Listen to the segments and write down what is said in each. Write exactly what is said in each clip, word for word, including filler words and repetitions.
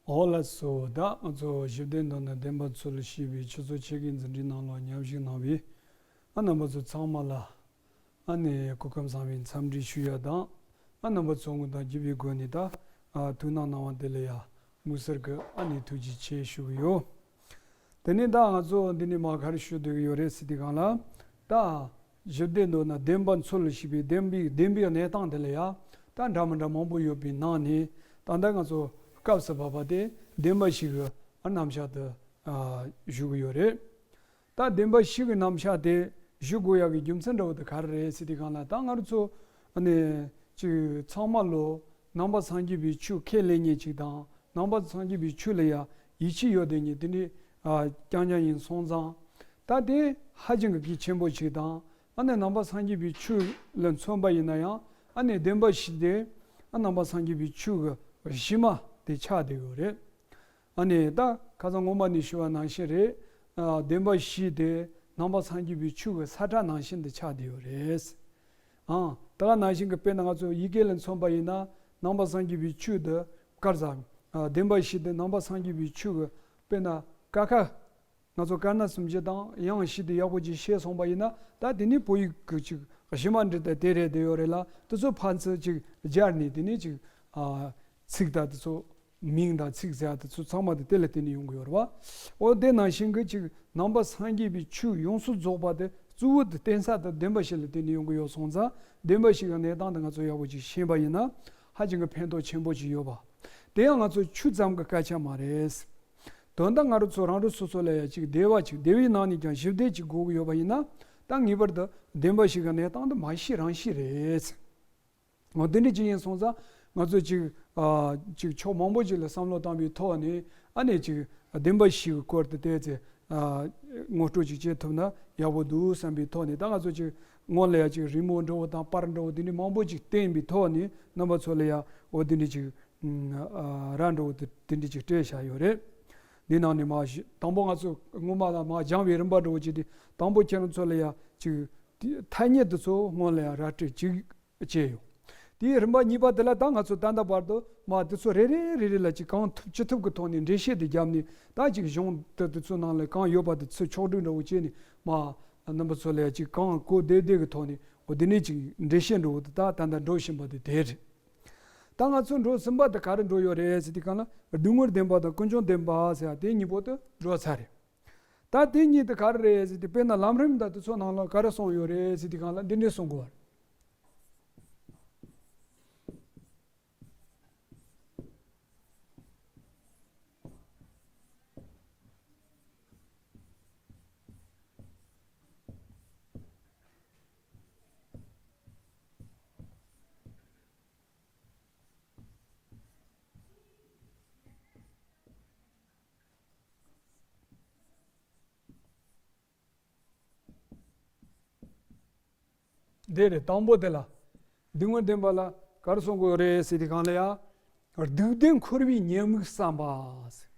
འོ་ལགས་སོ། ད་ང་ཚོ་ཞི་བདེ་མདོར་ན་བདེན་པ་འཚོལ་ཞེས་པའི་ཆུ་ཚོད་ཕྱེད་ཀའི་འཛིན་གྲྭའི་ནང་ལ་མཉམ་ཞུགས་གནང་བའི་ཨ་རྣམ་པ་ཚོ་ཚང་མ་ལ་ཨ་ནི་སྐུ་ཁམས་བཟང་བའི་འཚམས་འདྲི་ཞུ་ཡ་དང་། ཨ་རྣམ་པ་ཚོ་ངོ་དང་བརྒྱུད་པའི་སྒོ་ནས་ད་ཨ་ཐུགས་སྣང་གནང་བ་དེ་ལ་ཡ་དམིགས་བསལ་གྱི་ཨ་ནི་ཐུགས་རྗེ་ཆེ་ཞུ་གི་ཡོད། དེ་ནས་ད་ང་ཚོ་འདི་ནས་མ་ག་རེ་ཞུ་འདོད་ཀྱི་ཡོད་རེད་ཟེར་དུས་སྒང་ལ། ད་ཞི་བདེ་མདོར་ན་བདེན་པ་འཚོལ་ཞེས་པའི་བདེན་པའི་བདེན་པའི་གནས་སྟངས་དེ་ལ་ཡ་ད་འདྲ་མི་འདྲ་མང་པོ་ཡོད་པའི་ནང་ནས། ད་ལྟ་ང་ཚོ་སྐབས་སུ་བབས་པ་དེ་བདེན་པ་བཞི་གི་རྣམ་གཞག་དེ་ཨ་ཞུ་གི་ཡོད་རེད། ད་བདེན་པ་བཞི་གི་རྣམ་གཞག་དེ་ཞུ་དགོས་ཡག་གི་རྒྱུ་མཚན་འདྲ་བོ་དེ་ག་རེ་རེད་ཟེར་དུས་སྒང་ལ། ད་ང་རང་ཚོ་ཨ་ནི་ཅིག་ཚང་མ་ལོ་ནང་པ་སངས་རྒྱས་པའི་ཆོས་ཁས་ལེན་མཁན་ཅིག་དང་། ནང་པ་སངས་རྒྱས་པའི་ཆོས་ལ་ཡ་ཡིད་ཆེས་ཡོད་བསྡད་མཁན་དེ་འདྲའི་ཨ་རྐྱང་རྐྱང་ཡིན་སོང་ཙང་། ད་དེ་ཧ་ཅང་གི་གལ་ཆེན་པོ་ཅིག་དང་། ཨ་ནི་ནང་པ་སངས་རྒྱས་པའི་ཆོས་ལ་མཚོན་པ་ཡིན་ན་ཡང་ཨ་ནི་བདེན་པ་བཞི་དེ་ཨ་ནང་པ་སངས་རྒྱས་པའི་ཆོས་ཀྱི་གཞི་མ་དེ་ཆགས་བསྡད་ཡོད་རེད། ཨ་ནི་ད་ཁ་སང་སྔོན་མ་ནས་ཞུ་བ་ནང་བཞིན་རེད། ཨ་བདེན་པ་བཞི་དེ་ནང་པ་སངས་རྒྱས་པའི་ཆོས་ཀྱི་ས་ཁྲ་ནང་བཞིན་དུ་ཆགས་བསྡད་ཡོད་རེད། ཨང་། ད་ག་ནང་བཞིན་གྱི་དཔེར་ན་ང་ཚོ་ཡི་གེ་ལ་མཚོན་པ་ཡིན་ན། ནང་པ་སངས་རྒྱས་པའི་ཆོས་དེ་དཀར་ཟ། ཨ་བདེན་པ་བཞི་དེ་ནང་པ་སངས་རྒྱས་པའི་ཆོས་ཀྱི་དཔེར་ན་ཀ་ཁ། ང་ཚོ་དཀར་ན་སུམ་བརྒྱ་དང་ཡང་བཞི་དེ་ཡག་པོ་ཅིག་ཤེས་སོང་པ་ཡིན་ན། ད་དེ་ནི་བོད་ཡིག་གི་ཅིག་གཞི་མ་འབྲི་སྟངས་དེ་རེད་བསྡད་ཡོད་རེད་ལ། དེ་ཚོ་ཕན་ཚུན་ཅིག་སྦྱར་ནས་དེ་ནི་ཅིག་ཨ་ཚིག་དང་དེ་ཚོ་མིང་དང་ཚིག་ཟེར་ཡ་དེ་ཚོ་ཚང་མ་དེ་དེ་ལ་བརྟེན་ནས་ཡོང་གི་ཡོད་རེད་བ། འོ་དེ་ནང་བཞིན་གྱི་ཅིག་ནང་པ་སངས་རྒྱས་པའི་ཆོས་ཡོངས་སུ་རྫོགས་པ་དེ་གཙོ་བོ་དེ་བརྟེན་ས་དེ་བདེན་པ་བཞི་ལ་བརྟེན་ནས་ཡོང་གི་ཡོད་སོང་ཙང་། བདེན་པ་བཞི་གི་གནས་སྟངས་དེ་ང་ཚོ་ཡག་པོ་ཅིག་ཤེས་པ་ཡིན་ན་ཧ་ཅང་གི་ཕན་ཐོགས་ཆེན་པོ་ཅིག་ཡོད་པ། དེ་ཡང་ང་ཚོ་ཆོས་ཙམ་གྱི་སྐད་ཆ་མ་རེད། དོན་དག་ང་རང་ཚོ་རང་རང་སོ་སོ་ལ་ཡ་ཅིག་བདེ་བ་ཅིག་བདེ་བའི་ནང་ནས་ཀྱང་ཞི་བདེ་ཅིག་དགོས་ཀྱི་ཡོད་པ་ཡིན་ན། ད་ངེས་པར་དུ་བདེན་པ་བཞི་གི་གནས་སྟངས་དེ་མ་ཤེས་རང་ཤེས་རེད། འོ་དེ་འདྲ་ཅིག་ཡིན་སོང་ཙང་། ང་ཚོ་ཅིག་ཨ་ཅིག་ཕྱོགས་མང་པོ་ཅིག་ལ་བསམ་བློ་བཏང་བའི་ཐོག་ནས། ཨ་ནི་ཅིག་བདེན་པ་བཞི་གི་སྐོར་དེ་བལྟས་ཚེ་ཨ་ངོ་སྤྲོད་ཅིག་བྱེད་ཐུབ་ན་ཡག་པོ་འདུག་བསམ་པའི་ཐོག་ནས། ད་ང་ཚོ་ཅིག་སྔོན་ལ་ཡ་ཅིག་རི་མོ་འདྲ་བོ་དང་པར་འདྲ་བོ་དེ་འདྲ་མང་པོ་ཅིག་བསྟན་པའི་ཐོག་ནས་རྣམ་པ་ཚོ་ལ་ཡ་འོ་དེ་འདྲ་ཅིག་ཨ་ར་འདྲ་བོ་དེ་དེ་འདྲ་ཅིག་སྤྲད་བཞག་ཡོད་རེད། འདི་ནང་ནས་མ་གཞི་དང་པོ་ང་ཚོ་སྔོན་མ་ལ་མ་སྦྱངས་པའི་རིམ་པ་འདྲ་བོ་ཅིག་དེ། དང་པོ་ཁྱེད་རང་ཚོ་ལ་ཡ་ཅིག་དེ་ཐ་སྙད་དེ་ཚོ་སྔོན་ལ་ཡ་ར་སྤྲོད་ཅིག་བྱས་ཡོད། དེའི་རིམ་པ་གཉིས་པ་དེ་ལ་ད་ང་ཚོ་ད་ལྟ་བར་དུ་མ་དེ་ཚོ་རེ་རེ་རེ་རེ་ལ་ཅིག་གང་ཐུབ་ཅི་ཐུབ་ཀྱི་ཐོག་ནས་འགྲེལ་བཤད་དེ་བརྒྱབ་ནས། ད་ཅིག་གཞུང་དེ་དེ་ཚོའི་ནང་ལ་གང་ཡོད་པ་དེ་ཚོ་ཕྱོགས་སྒྲིག་འདྲ་བོ་བྱས་ནས། མ་རྣམ་པ་ཚོ་ལ་ཡ་ཅིག་གང་གོ་བདེ་བདེ་གི་ཐོག་ནས་འོ་དེ་ནས་ཅིག་འགྲེལ་བཤད་འདྲ་བོ་དེ་ད་ད་ལྟ་འགྲོ་བཞིན་པ་དེ་དེ་རེད། ད་ང་ཚོ་འགྲོ་ཟིན་པ་དེ་ག་རེ་འགྲོ་ཡོད་རེད་ཟེར་དུས་སྒང་ལ། སྡུག་བསྔལ་བདེན་པ་དང་ཀུན་འབྱུང་བདེན་པ་ཟེར་ཡ་དེ་གཉིས་པོ་དེ་འགྲོ་ཚར་རེད། ད་དེ་གཉིས་དེ་ག་རེ་རེད་ཟེར་དུས། དཔེར་ན་ལམ་རིམ་དང་དེ་ཚོ་ནང་ལ་ག་རེ་གསུངས་ཡོད་རེད་ཟེར་དུས་སྒང་ལ་འདི་འདྲས་གསུང་དགོས་པ་རེད། འདི་རེད། དང་པོ་དེ་ལ། སྡུག་བསྔལ་བདེན་པ་ལ་ག་རེ་གསུང་དགོས་རེད་ཟེར་དུས་སྒང་ལ་ཡ། སྡིག་ལྡན་འཁོར་བའི་ཉེས་དམིགས་བསམ་པ་ཟེར།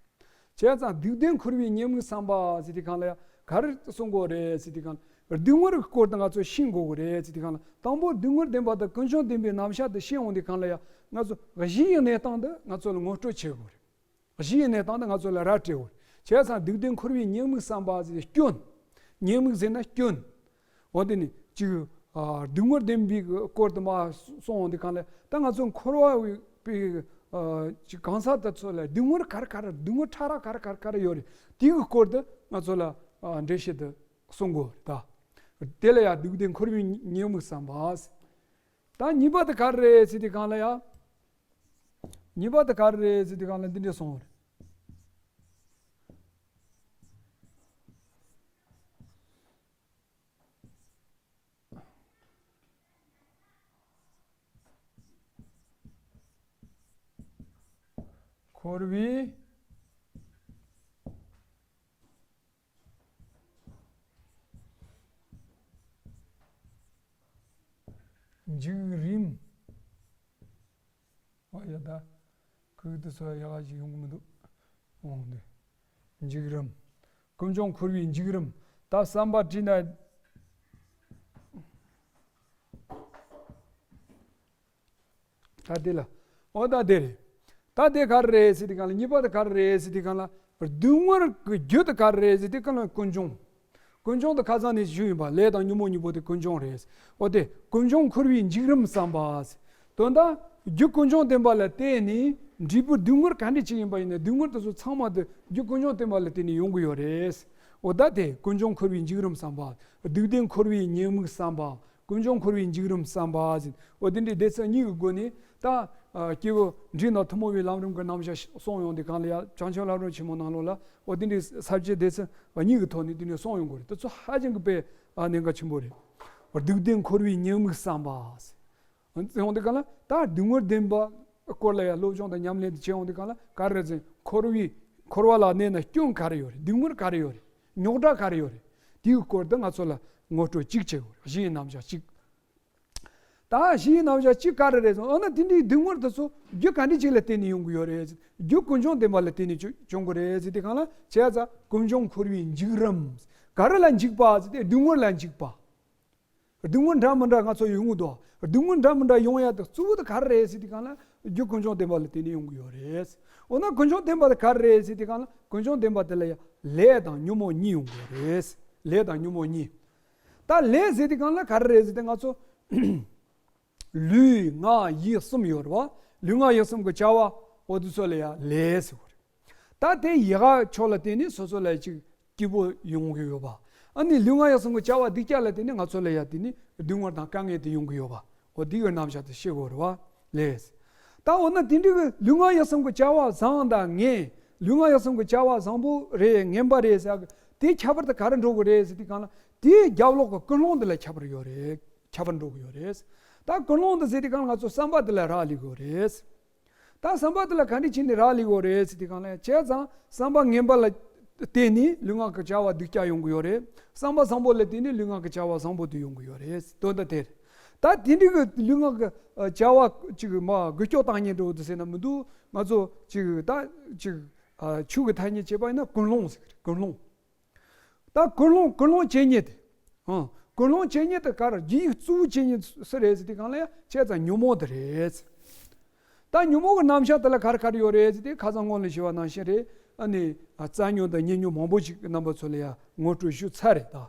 བྱས་ཙང་སྡིག་ལྡན་འཁོར་བའི་ཉེས་དམིགས་བསམ་པ་ཟེར་དུས་སྒང་ལ་ཡ། ག་རེ་གསུང་དགོས་རེད་ཟེར་དུས་སྒང་ལ། སྡུག་བསྔལ་གྱི་སྐོར་དེ་ང་ཚོ་ཤེས་དགོས་ཀྱི་རེད་ཟེར་དུས་སྒང་ལ། དང་པོ་སྡུག་བསྔལ་བདེན་པ་དང་ཀུན་འབྱུང་བདེན་པའི་རྣམ་གཞག་དེ་ཤེས་འོང་དུས་སྒང་ལ་ཡ། ང་ཚོ་གཞི་ཡི་གནས་སྟངས་དེ་ང་ཚོ་ལ་ངོ་སྤྲོད་བྱེད་དགོས་རེད། གཞི་ཡི་གནས་སྟངས་དེ་ང་ཚོ་ལ་ར་སྤྲད་དགོས་རེད། བྱས་ཙང་སྡིག་ལྡན་འཁོར་བའི་ཉེས་དམིགས་བསམ་པ་ཟེར་སྐྱོན། ཉེས་དམིགས་ཟེར་ན་སྐྱོན། འོ་དེ་ནི་ཅིག་ཨ་སྡུག་བསྔལ་བདེན་པའི་སྐོར་དུ་མ་གསུངས་འོང་དུས་སྒང་ལ། ད་ང་ཚོ་འཁོར་བ་པའི་ཨ་ཅིག་གང་ཟག་དེ་ཚོ་ལ་སྡུག་བསྔལ་ག་རེ་ག་རེ། སྡུག་བསྔལ་ཕྲ་རགས་ག་རེ་ག་རེ་ག་རེ་ཡོད་རེད། དེའི་སྐོར་དུ་ང་ཚོ་ལ་ཨ་འགྲེལ་བཤད་དེ་གསུང་དགོས་རེད་ད། དེ་ལ་ཡ་སྡིག་ལྡན་འཁོར་བའི་ཉེས་དམིགས་བསམ་པ་ཟེར། ད་གཉིས་པ་དེ་ག་རེ་རེད་ཟེར་དུས་སྒང་ལ་ཡ། གཉིས་པ་དེ་ག་རེ་རེད་ཟེར་དུས་སྒང་ལ་འདི་འདྲས་གསུངས་པ་རེད། འཁོར་བའི་འཇིགས་རིམ། ཨོ་ཡ། ད་ཁོའི་དུས་ཚོད་ཡག་ག་ཞིག་ཡོང་གི་མི་འདུག་འོང་དེ། འཇིགས་རིམ། ཀུན་འབྱུང་འཁོར་བའི་འཇིགས་རིམ། ད་བསམ་པ་བྲིས་ན། ད་དེ་ལ། ཨོ་ད་དེ་རེད། ད་དེ་ག་རེ་རེད་ཟེར་དུས་སྒང་ལ། གཉིས་པ་དེ་ག་རེ་རེད་ཟེར་དུས་སྒང་ལ། སྡུག་བསྔལ་གྱི་རྒྱུ་དེ་ག་རེ་རེད་ཟེར་དུས་སྒང་ལ། ཀུན་འབྱུང་། ཀུན་འབྱུང་དེ་ཁ་སང་ནས་ཞུས་ཡིན་པ། ལས་དང་ཉོན་མོངས་གཉིས་པོ་དེ་ཀུན་འབྱུང་རེད། འོ་དེ་ཀུན་འབྱུང་འཁོར་བའི་འཇིགས་རིམ་བསམ་པ། དོན་དག་རྒྱུ་ཀུན་འབྱུང་བསྟན་པ་ལ་བརྟེན་ནས་འབྲས་བུ་སྡུག་བསྔལ་ག་འདྲ་ཅིག་ཡིན་པ་ཡིན་ན། སྡུག་བསྔལ་དེ་ཚོ་ཚང་མ་དེ་རྒྱུ་ཀུན་འབྱུང་བསྟན་པ་ལ་བརྟེན་ནས་ཡོང་གི་ཡོད་རེད། འོ་ད་དེ་ཀུན་འབྱུང་འཁོར་བའི་འཇིགས་རིམ་བསམ་པ། སྡུག་བདེན་འཁོར་བའི་ཉེས་དམིགས་བསམ་པ། ཀུན་འབྱུང་འཁོར་བའི་འཇིགས་རིམ་བསམ་པ་ཟེར། འོ་དེ་འདྲའི་སྡེ་ཚན་གཉིས་ཀྱི་སྒོ་ནས། ད་ཨ་སྐྱེས་བུ་འབྲིང་དང་ཐུན་མོང་བའི་ལམ་རིམ་གྱི་རྣམ་གཞག་གསུངས་ཡོང་དུས་སྒང་ལ་ཡ། བྱང་ཆུབ་ལམ་རིམ་ཆེན་མོ་ནང་ལོགས་ལ། འོ་དེ་འདྲའི་ས་བཅད་སྡེ་ཚན་གཉིས་ཀྱི་ཐོག་ནས་དེ་ནས་གསུངས་ཡོང་གི་རེད། དེ་ཚོ་ཧ་ཅང་གི་དཔེ་ཨ་གནད་འགག་ཆེན་པོ་རེད། སྡུག་བདེན་འཁོར་བའི་ཉེས་དམིགས་བསམ་པ་ཟེར། འོ་དེ་ཡོང་དུས་སྒང་ལ། ད་སྡུག་བསྔལ་བདེན་པ་སྐོར་ལ་ཡ་སློབ་སྦྱོང་དང་ཉམས་ལེན་དེ་བྱེད་ཡོང་དུས་སྒང་ལ། ག་རེ་ཟེར། འཁོར་བའི་འཁོར་བ་ལ་གནས་ན་སྐྱོན་ག་རེ་ཡོད་རེད། སྡུག་བསྔལ་ག་རེ་ཡོད་རེད། རྙོག་དྲ་ག་རེ་ཡོད་རེད། དེའི་སྐོར་དུ་ང་ཚོ་ལ་ངོ་སྤྲོད་གཅིག་བྱེད་དགོས་རེད། གཞི་ཡི་རྣམ་གཞག་གཅིག་ད་གཞི་ཡི་རྣམ་གཞག་གཅིག་ག་རེ་རེད་ཟེར་ན། འོ་ན་དེ་འདྲའི་སྡུག་བསྔལ་དེ་ཚོ་རྒྱུ་ག་འདྲ་ཅིག་ལ་བརྟེན་ནས་ཡོང་གི་ཡོད་རེད་ཟེར། རྒྱུ་ཀུན་འབྱུང་བདེན་པ་ལ་བརྟེན་ནས་བྱུང་གི་རེད་ཟེར་དུས་སྒང་ལ། བྱས་ཙང་ཀུན་འབྱུང་འཁོར་བའི་འཇིགས་རིམ། ག་རེ་ལ་འཇིགས་པ་ཟེར་ཏེ། སྡུག་བསྔལ་ལ་འཇིགས་པ། སྡུག་བསྔལ་འདྲ་མི་འདྲ་ང་ཚོ་ཡོང་གི་འདུག་སྡུག་བསྔལ་འདྲ་མི་འདྲ་ཡོང་ཡ་དེ་གཙོ་བོ་དེ་ག་རེ་རེད་ཟེར་དུས་སྒང་ལ། རྒྱུ་ཀུན་འབྱུང་བདེན་པ་ལ་བརྟེན་ནས་ཡོང་གི་ཡོད་རེད། འོ་ན་ཀུན་འབྱུང་བདེན་པ་དེ་ག་རེ་རེད་ཟེར་དུས་སྒང་ལ། ཀུན་འབྱུང་བདེན་པ་དེ་ལ་ཡ་ལས་དང་ཉོན་མོངས་གཉིས་ཡོང་གི་ཡོད་རེད། ལས་དང་ཉོན་མོངས་གཉིས། ད་ལས་ཟེར་དུས་སྒང་ལ་ག་རེ་རེད་ཟེར་ཏེ། ང་ཚོ་ལུས་ངག་ཡིད་གསུམ་ཡོད་རེད་བ། ལུས་ངག་ཡིད་གསུམ་གྱི་བྱ་བ། འོ་དེ་ཚོ་ལ་ཡ་ལས་ཟེར་བ་རེད། ད་དེ་ཡི་ག་ཕྱོགས་ལ་བརྟེན་ནས་སོ་སོ་ལ་ཅིག་སྐྱིད་པོ་ཡོང་གི་ཡོད་པ། ཨ་ནི་ལུས་ངག་ཡིད་གསུམ་གྱི་བྱ་བ་སྡུག་ཅག་ལ་བརྟེན་ནས་ང་ཚོ་ལ་ཡ་དེ་ནི་སྡུག་བསྔལ་དང་དཀའ་ངལ་དེ་ཡོང་གི་ཡོད་པ། འོ་དེ་གི་རྣམ་གཞག་དེ་ཤེས་དགོས་རེད་བ། ལས། ད་འོ་ན་དེ་འདྲའི་གི་ལུས་ངག་ཡིད་གསུམ་གྱི་བྱ་བ་བཟང་དང་ངན། ལུས་ངག་ཡིད་གསུམ་གྱི་བྱ་བ་བཟང་པོ་རེད། ངན་པ་རེད་ཟེར་གི་དེ་ཁྱད་པར་དེ་ག་རེ་འགྲོ་གི་རེད་ཟེར་དུས་སྒང་ལ། དེའི་རྒྱབ་ལོགས་ཀྱི་ཀུན་སློང་དེ་ལ་ཁྱད་པར་ཡོད་རེད། ཁྱད་པར་འགྲོ་གི་ཡོད་རེད། ད་ཀུན་སློང་དེ་ཟེར་དུས་སྒང་ལ་ང་ཚོ་བསམ་པ་དེ་ལ་རག་ལས་དགོས་རེད། ད་བསམ་པ་དེ་ལ་ག་འདྲ་བྱས་ནས་རག་ལས་དགོས་རེད་ཟེར་དུས་སྒང་ལ། བྱས་ཙང་བསམ་པ་ངན་པ་ལ་བརྟེན་ནས་ལུས་ངག་གི་བྱ་བ་སྡུག་ཅག་ཡོང་གི་ཡོད་རེད། བསམ་པ་བཟང་པོ་ལ་བརྟེན་ནས་ལུས་ངག་གི་བྱ་བ་བཟང་པོ་དེ་ཡོང་གི་ཡོད་རེད། དོན་དག་དེ་རེད། ད་དེ་འདྲའི་གི་ལུས་ངག་གི་ཨ་བྱ་བ་ཅིག་མ་འགུལ་སྐྱོད་བཏང་མཁན་འདྲ་བོ་དེ་ཟེར་ན་མི་འདུག་ང་ཚོ་ཅིག་ད་ཅིག་ཨ་ཆོས་ཀྱི་ཐ་སྙད་བྱས་པ་ཡིན་ན་ཀུན་སློང་ཟེར་གི་རེད། ཀུན་སློང་། ད་ཀུན་སློང་། ཀུན་སློང་བྱེད་ཉེས་དེ། ཨང་། ཀུན་སློང་བྱེད་ཉེས་དེ་ག་རེ། རྒྱུ་ཡི་གཙོ་བོ་བྱེད་ཉེས་སུ་རེད་ཟེར་དུས་སྒང་ལ་ཡ། བྱས་ཙང་ཉོན་མོངས་དེ་རེད། ད་ཉོན་མོངས་ཀྱི་རྣམ་གཞག་དེ་ལ་ག་རེ་ག་རེ་ཡོད་རེད་ཟེར་དུས། ཁ་སང་སྔོན་ལ་ཞུས་པ་ནང་བཞིན་རེད། ཨ་ནི་ཨ་རྩ་ཉོན་དང་ཉེ་ཉོན་མང་པོ་ཞིག་རྣམ་པ་ཚོ་ལ་ཡ་ངོ་སྤྲོད་ཞུས་ཚར་རེད་ད།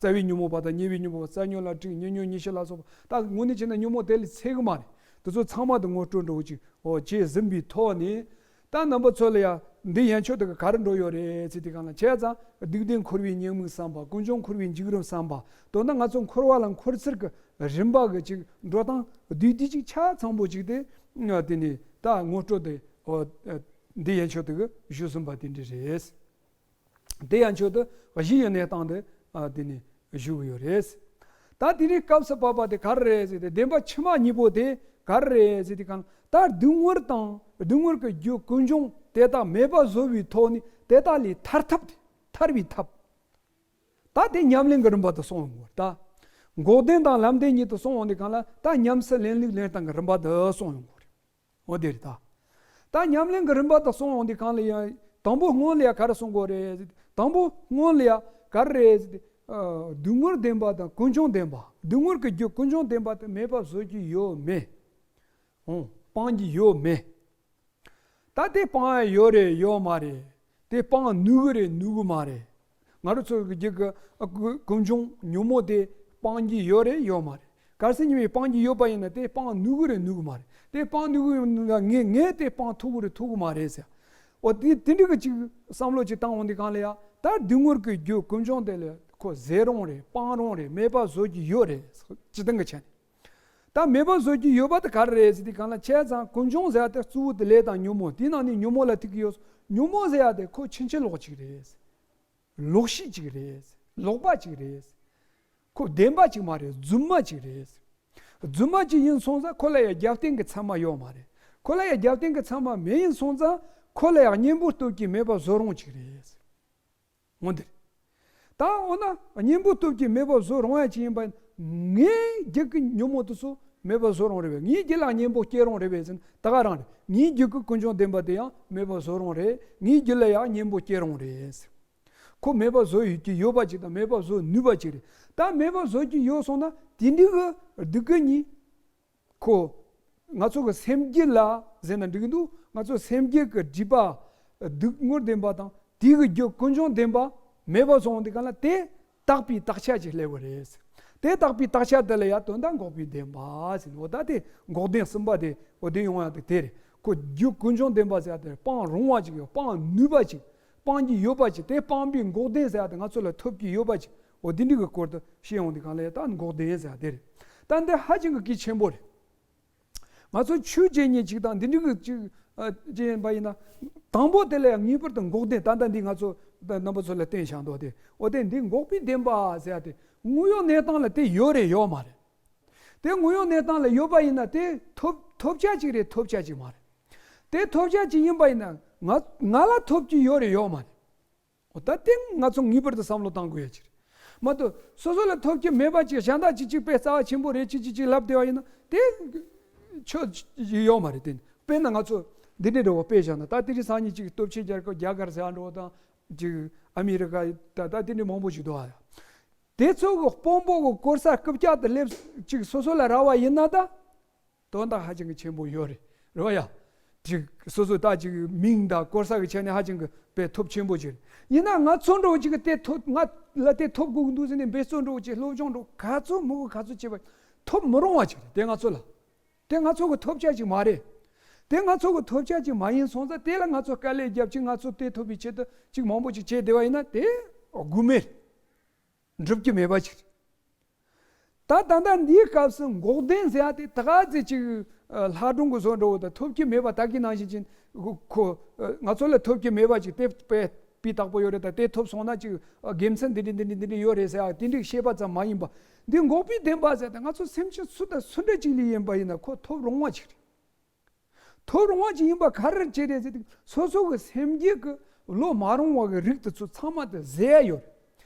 རྩ་བའི་ཉོན་མོངས་པ་དང་ཉེ་བའི་ཉོན་མོངས་པ། རྩ་ཉོན་ལ་དྲེགས། ཉེ་ཉོན་ཉེས་བྱས་ལ་སོགས་པ། ད་དངོས་གནས་བྱས་ན་ཉོན་མོངས་དེ་ལས་ཚད་གི་མ་རེད། དེ་ཚོ་ཚང་མ་དེ་ངོ་སྤྲོད་འདྲ་བོ་ཅིག་འོ་བྱས་ཟིན་པའི་ཐོག་ནས། ད་རྣམ་པ་ཚོ་ལ་ཡ་འདི་ཡན་ཆོད་དེ་ག་ག་རེ་འགྲོ་ཡོད་རེད་ཟེར་དུས་སྒང་ལ། བྱས་ཙང་སྡུག་བདེན་འཁོར་བའི་ཉེས་དམིགས་བསམ་པ། ཀུན་འབྱུང་འཁོར་བའི་འཇིགས་རིམ་བསམ་པ། མདོར་ན་ང་ཚོ་འཁོར་བ་ལ་འཁོར་ཚུལ་གྱི་རིམ་པ་གི་ཅིག་འགྲོ་སྟངས་བསྡུས་བསྡུས་ཅིག་ཆ་ཚང་པོ་ཅིག་དེ་དེ་ནས་ད་ངོ་སྤྲོད་དེ། འོ་འདི་ཡན་ཆོད་དེ་གི་ཞུས་ཟིན་པ་དེ་འདྲ་རེད། དེ་ཡན་ཆོད་དུ་གཞི་ཡི་གནས་སྟངས་དེ་ཨ་དེ་ནས་ཞུ་གི་ཡོད་རེད། ད་དེ་རིང་སྐབས་སུ་བབ་པ་དེ་ག་རེ་རེད་ཟེར་ཏེ། བདེན་པ་ཕྱི་མ་གཉིས་པོ་དེ་ག་རེ་རེད་ཟེར་དུས་སྒང་ལ། ད་སྡུག་བསྔལ་དང་སྡུག་བསྔལ་གྱི་རྒྱུ་ཀུན་འབྱུང་དེ་དག་མེད་པར་བཟོ་བའི་ཐོག་ནས་དེ་དག་ལས་ཐར་ཐབས་དེ། ཐར་བའི་ཐབས། ད་དེ་ཉམས་ལེན་གྱི་རིམ་པ་དེ་གསུངས་ཡོང་གི་རེད་ད། འགོག་བདེན་དང་ལམ་བདེན་གཉིས་དེ་གསུངས་ཡོང་དུས་སྒང་ལ། ད་ཉམས་སུ་ལེན་ལུགས་ལེན་སྟངས་ཀྱི་རིམ་པ་དེ་གསུངས་ཡོང་གི་རེད། འོ་དེ་རེད་ད། ད་ཉམས་ལེན་གྱི་རིམ་པ་དེ་གསུངས་ཡོང་དུས་སྒང་ལ་ཡང་། དང་པོ་སྔོན་ལ་ཡ་ག་རེ་གསུང་དགོས་རེད། དང་པོ་སྔོན་ལ་ཡ་ག་རེ་རེད་ཟེར་ཏེ། ཨ་སྡུག་བསྔལ་བདེན་པ་དང་ཀུན་འབྱུང་བདེན་པ། སྡུག་བསྔལ་གྱི་རྒྱུ་ཀུན་འབྱུང་བདེན་པ་དེ་མེད་པ་བཟོ་རྒྱུ་ཡོད་མེད། འོང་། སྤང་རྒྱུ་ཡོད་མེད། ད་དེ་སྤང་ཡ་ཡོད་རེད་ཡོད་མ་རེད། དེ་སྤང་ནུས་གི་རེད་ནུས་གི་མ་རེད། ང་རང་ཚོ་གི་རྒྱུད་ཀྱི་ཀུན་འབྱུང་ཉོན་མོངས་དེ་སྤང་རྒྱུ་ཡོད་རེད་ཡོད་མ་རེད། གལ་སྲིད་ཉོན་མོངས་སྤང་རྒྱུ་ཡོད་པ་ཡིན་ན། དེ་སྤང་ནུས་གི་རེད་ནུས་གི་མ་རེད། དེ་སྤང་ནུས་གི་ཡོད་ན་ངས་ངས་དེ་སྤང་ཐུབ་གི་རེད་ཐུབ་གི་མ་རེད་ཟེར། འོ་དེ་དེ་འདྲ་གི་ཅིག་བསམ་བློ་ཅིག་བཏང་འོང་དུས་སྒང་ལ་ཡ། ད་སྡུག་བསྔལ་གྱི་རྒྱུ་ཀུན་འབྱུང་དེ་ལ་ཁོ་བཟོད་རུང་རེད། སྤང་རུང་རེད། མེད་པ་བཟོ་རྒྱུ་ཡོད་རེད། སྤྱིར་བཏང་གི་ཆ་ནས། ད་མེད་པ་བཟོ་རྒྱུ་ཡོད་པ་དེ་ག་རེ་རེད་ཟེར་དུས་སྒང་ལ། བྱས་ཙང་ཀུན་འབྱུང་ཟེར་ཡ་དེ་གཙོ་བོ་དེ་ལས་དང་ཉོན་མོངས། དེའི་ནང་ནས་ཉོན་མོངས་ལ་ཐུག་གི་ཡོད། ཉོན་མོངས་ཟེར་ཡ་དེ་ཁོ་ཕྱིན་ཅི་ལོག་ཅིག་རེད། ལོག་ཤེས་ཅིག་རེད། ལོག་པ་ཅིག་རེད། ཁོ་བདེན་པ་ཅིག་མ་རེད། རྫུན་མ་ཅིག་རེད། རྫུན་མ་ཅིག་ཡིན་སོང་ཙང་ཁོ་ལ་ཡ་རྒྱབ་རྟེན་གྱི་ཚད་མ་ཡོད་མ་རེད། ཁོ་ལ་ཡ་རྒྱབ་རྟེན་གྱི་ཚད་མ་མེད་ཡིན་སོང་ཙང་ཁོ་ལ་ཡ་གཉེན་པོ་སྟོབས་ཀྱིས་མེད་པ་བཟོ་རུང་ཅིག་རེད། འོ་འདིར། ད་འོ་ན་གཉེན་པོ་སྟོབས་ཀྱིས་མེད་པ་བཟོ་རུང་ཡ་ཅིག་ཡིན་པ། ངའི་རྒྱུད་ཀྱི་ཉོན་མོངས་དེ་ཚོ་མེད་པ་བཟོ་རུང་རེད་པས། ངའི་རྒྱུད་ལ་གཉེན་པོ་སྐྱེ་རུང་རེད་པས་ཟེར་ན་ད་ག་རང་རེད། ངའི་རྒྱུད་ཀྱི་ཀུན་འབྱུང་བདེན་པ་དེ་ཡང་མེད་པ་བཟོ་རུང་རེད། ངའི་རྒྱུད་ལ་ཡང་གཉེན་པོ་སྐྱེ་རུང་རེད། ཁོ་མེད་པ་བཟོ་ཡོད་ཀྱི་ཡོད་པ་ཅིག་དང་མེད་པ་བཟོ་ནུས་པ་ཅིག་རེད། ད་མེད་པ་བཟོ་རྒྱུ་ཡོད་སོང་ན་དེ་འདྲའི་གི་སྡུག་གི་གཉིས། ཁོ་ ང་ཚོ་གི་སེམས་རྒྱུད་ལ་ཟེར་ན་འགྲིག་གི་འདུག་ང་ཚོ་སེམས་རྒྱུད་ཀྱི་སྒྲིབ་པ་སྡུག་བསྔལ་བདེན་པ་དང་དེ་གི་རྒྱུ་ཀུན་འབྱུང་བདེན་པ་མེད་པ་སོང་དུས་གང་ལ་དེ་དག་པའི་དག་ཆ་ཅིག་སླེབས་པ་རེད། དེ་དག་པའི་དག་ཆ་དེ་ལ་ཡང་དོན་དག་འགོག་པའི་བདེན་པ་ཟེར་ནོ། ད་དེ་འགོག་བདེན་གསུམ་པ་དེ་འོ་དེ་ཡོང་ཡ་དེ་དེ་རེད། ཁོ་རྒྱུ་ཀུན་འབྱུང་བདེན་པ་ཟེར་ཡ་དེ་སྤང་རུང་བ་ཅིག་ཡོད། སྤང་ནུས་པ་ཅིག་སྤང་རྒྱུ་ཡོད་པ་ཅིག་དེ་སྤང་པའི་འགོག་བདེན་ཟེར་ཡ་དེ་ང་ཚོ་ལ་ཐོབ་ཀྱི་ཡོད་པ་ཅིག་འོ་དེ་འདྲ་གི་སྐོར་དུ་བཤད་ཡོང་དུས་གང་ལ་ཡང་ད་འགོག་བདེན་ཟེར་ཡ་དེ་རེད། ད་འདི་ཧ་ཅང་གི་གལ་ཆེན་པོ་རེད། ང་ཚོ་ཆོས་བྱེད་མཁན་ཅིག་དང་འདི་འདྲ་གི་ཅིག་ཨ་བྱེད་པ་ཡིན་ན། དང་པོ་དེ་ལ་ཡང་ངེས་པར་དུ་འགོག་བདེན། ད་ལྟ་འདི་ང་ཚོ་ད་རྣམ་པ་ཚོ་ལ་བསྟན་བཞག་འདུག་སྟེ། འོ་དེ་འདི་འགོག་པའི་བདེན་པ་ཟེར་ཡ་དེ་དངོས་ཡོད་གནས་སྟངས་ལ་དེ་ཡོད་རེད་ཡོད་མ་རེད། དེ་དངོས་ཡོད་གནས་སྟངས་ལ་ཡོད་པ་ཡིན་ན་དེ་ཐོབ་ཐོབ་བྱ་ཅིག་རེད། ཐོབ་བྱ་ཅིག་མ་རེད། དེ་ཐོབ་བྱ་ཅིག་ཡིན་པ་ཡིན་ན་ང་ང་ལ་ཐོབ་ཀྱི་ཡོད་རེད་ཡོད་མ་རེད། འོ་ད་དེ་ང་ཚོ་ངེས་པར་དུ་བསམ་བློ་གཏང་དགོས་ཡ་ཅིག་རེད། མ་གཏོགས་སོ་སོ་ལ་ཐོབ་ཀྱི་མེད་པ་ཅིག་གཞན་དག་ཅིག་ཅིག་དཔེ་རྩ་བ་ཆེན་པོ་རེད་ཅིག་ཅིག་ཅིག་ལབ་བསྡད་པ་ཡིན་ན་དེ་ཆོ་ཡོད་མ་རེད། དེ་དཔེར་ན་ང་ཚོ་འདི་འདྲའི་འདྲ་བོ་དཔེ་བཞག་ན། ད་དེ་རིང་སང་ཉིན་ཅིག་སྟོབས་ཆེན་རྒྱལ་ཁབ་རྒྱ་གར་ཟེར་ཡ་འདྲ་བོ་དང་ཅིག་ཨ་མི་རི་ཀ་ད་ད་དེ་འདྲའི་མང་པོ་ཞིག་འདུག་ཨ། དེ་ཚོ་གི་དཔོན་པོ་གི་སྐོར་ས་རྐུབ་བཀྱག་ཏུ་སླེབས་ཅིག་སོ་སོ་ལ་རག་པ་ཡིན་ན་ད། དོན་དག་ཧ་ཅང་གི་ཆེན་པོ་ཡོད་རེད། རེད་བ་ཡ། ཅིག་སོ་སོ་ད་ཅིག་མིང་དང་སྐོར་ས་གི་ཆ་ནས་ཧ་ཅང་གི་དཔེ་ཐོབ་ཆེན་པོ་ཅིག་རེད། ཡིན་ན་ང་ཚོ་འདྲ་བོ་ཅིག་གི་དེ་ཐོབ་ང་ལ་དེ་ཐོབ་དགོས་ཀྱི་འདུག་ཟེར་ནས་འབད་བརྩོན་འདྲ་བོ་ཅིག་སློབ་སྦྱོང་འདྲ་བོ་ག་ཚོད་མི་དགོས་ག་ཚོད་བྱས་པ་ཐོབ་མི་རུང་བ་ཅིག་རེད། དེ་ང་ཚོ་ལ། དེ་ང་ཚོ་གི་ཐོབ་བྱ་ཅིག་མ་རེད། དེ་ང་ཚོ་གི་ཐོབ་བྱ་ཅིག་མ་ཡིན་སོང་ཙང་དེ་ལ་ང་ཚོ་དཀའ་ལས་རྒྱབ་ཅིག་ང་ཚོ་དེ་ཐོབ་པའི་ཆེད་དུ་ཅིག་མང་པོ་ཅིག་བྱས་བསྡད་པ་ཡིན་ན་དེ་དགོས་མེད་རེད། འགྲུབ་ཀྱི་མེད་པ་ཅིག་རེད། ད་ད་ལྟ་འདིའི་སྐབས་སུ་འགོག་བདེན་ཟེར་ཡ་དེ་ད་ག་ཚོད་ཅིག་ཨ་ལྷ་སྒྲུང་གི་བཟོ་འདྲ་བོ་དང་ཐོབ་ཀྱི་མེད་པ་ད་གིན་ནང་བཞིན་ཅིག་ཁོ་ཁོ་ཨ་ང་ཚོ་ལ་ཐོབ་ཀྱི་མེད་པ་ཅིག་དེ་དཔེ་སྤུས་དག་པོ་ཡོད་རེད། ད་དེ་ཐོབ་སོང་ན་ཅིག་ཨ་དགེ་མཚན་འདི་འདྲ་འདི་འདྲ་འདི་འདྲ་ཡོད་རེད་ཟེར་ཡ་དེ་འདྲའི་བཤད་པ་ཙམ་མ་ཡིན་པ། འདི་འགོག་པའི་བདེན་པ་ཟེར་ཏེ་ང་ཚོ་སེམས་ཅན་སུ་དང་སུ་འདྲ་ཅིག་ལ་ཡིན་པ་ཡིན་ན་ཁོ་ཐོབ་རུང་བ་ཅིག་རེད། ཐོབ་རུང་བ་ཅིག་ཡིན་པ་ག་རེ་བྱས་རེད་ཟེར་དུས་སོ་སོ་གི་སེམས་རྒྱུད་ཀྱི་བློ་མ་རུང་བ་གི་རིགས་དེ་ཚོ་ཚང་མ་དེ་ཟད་ཡ་ཡོད་རེད།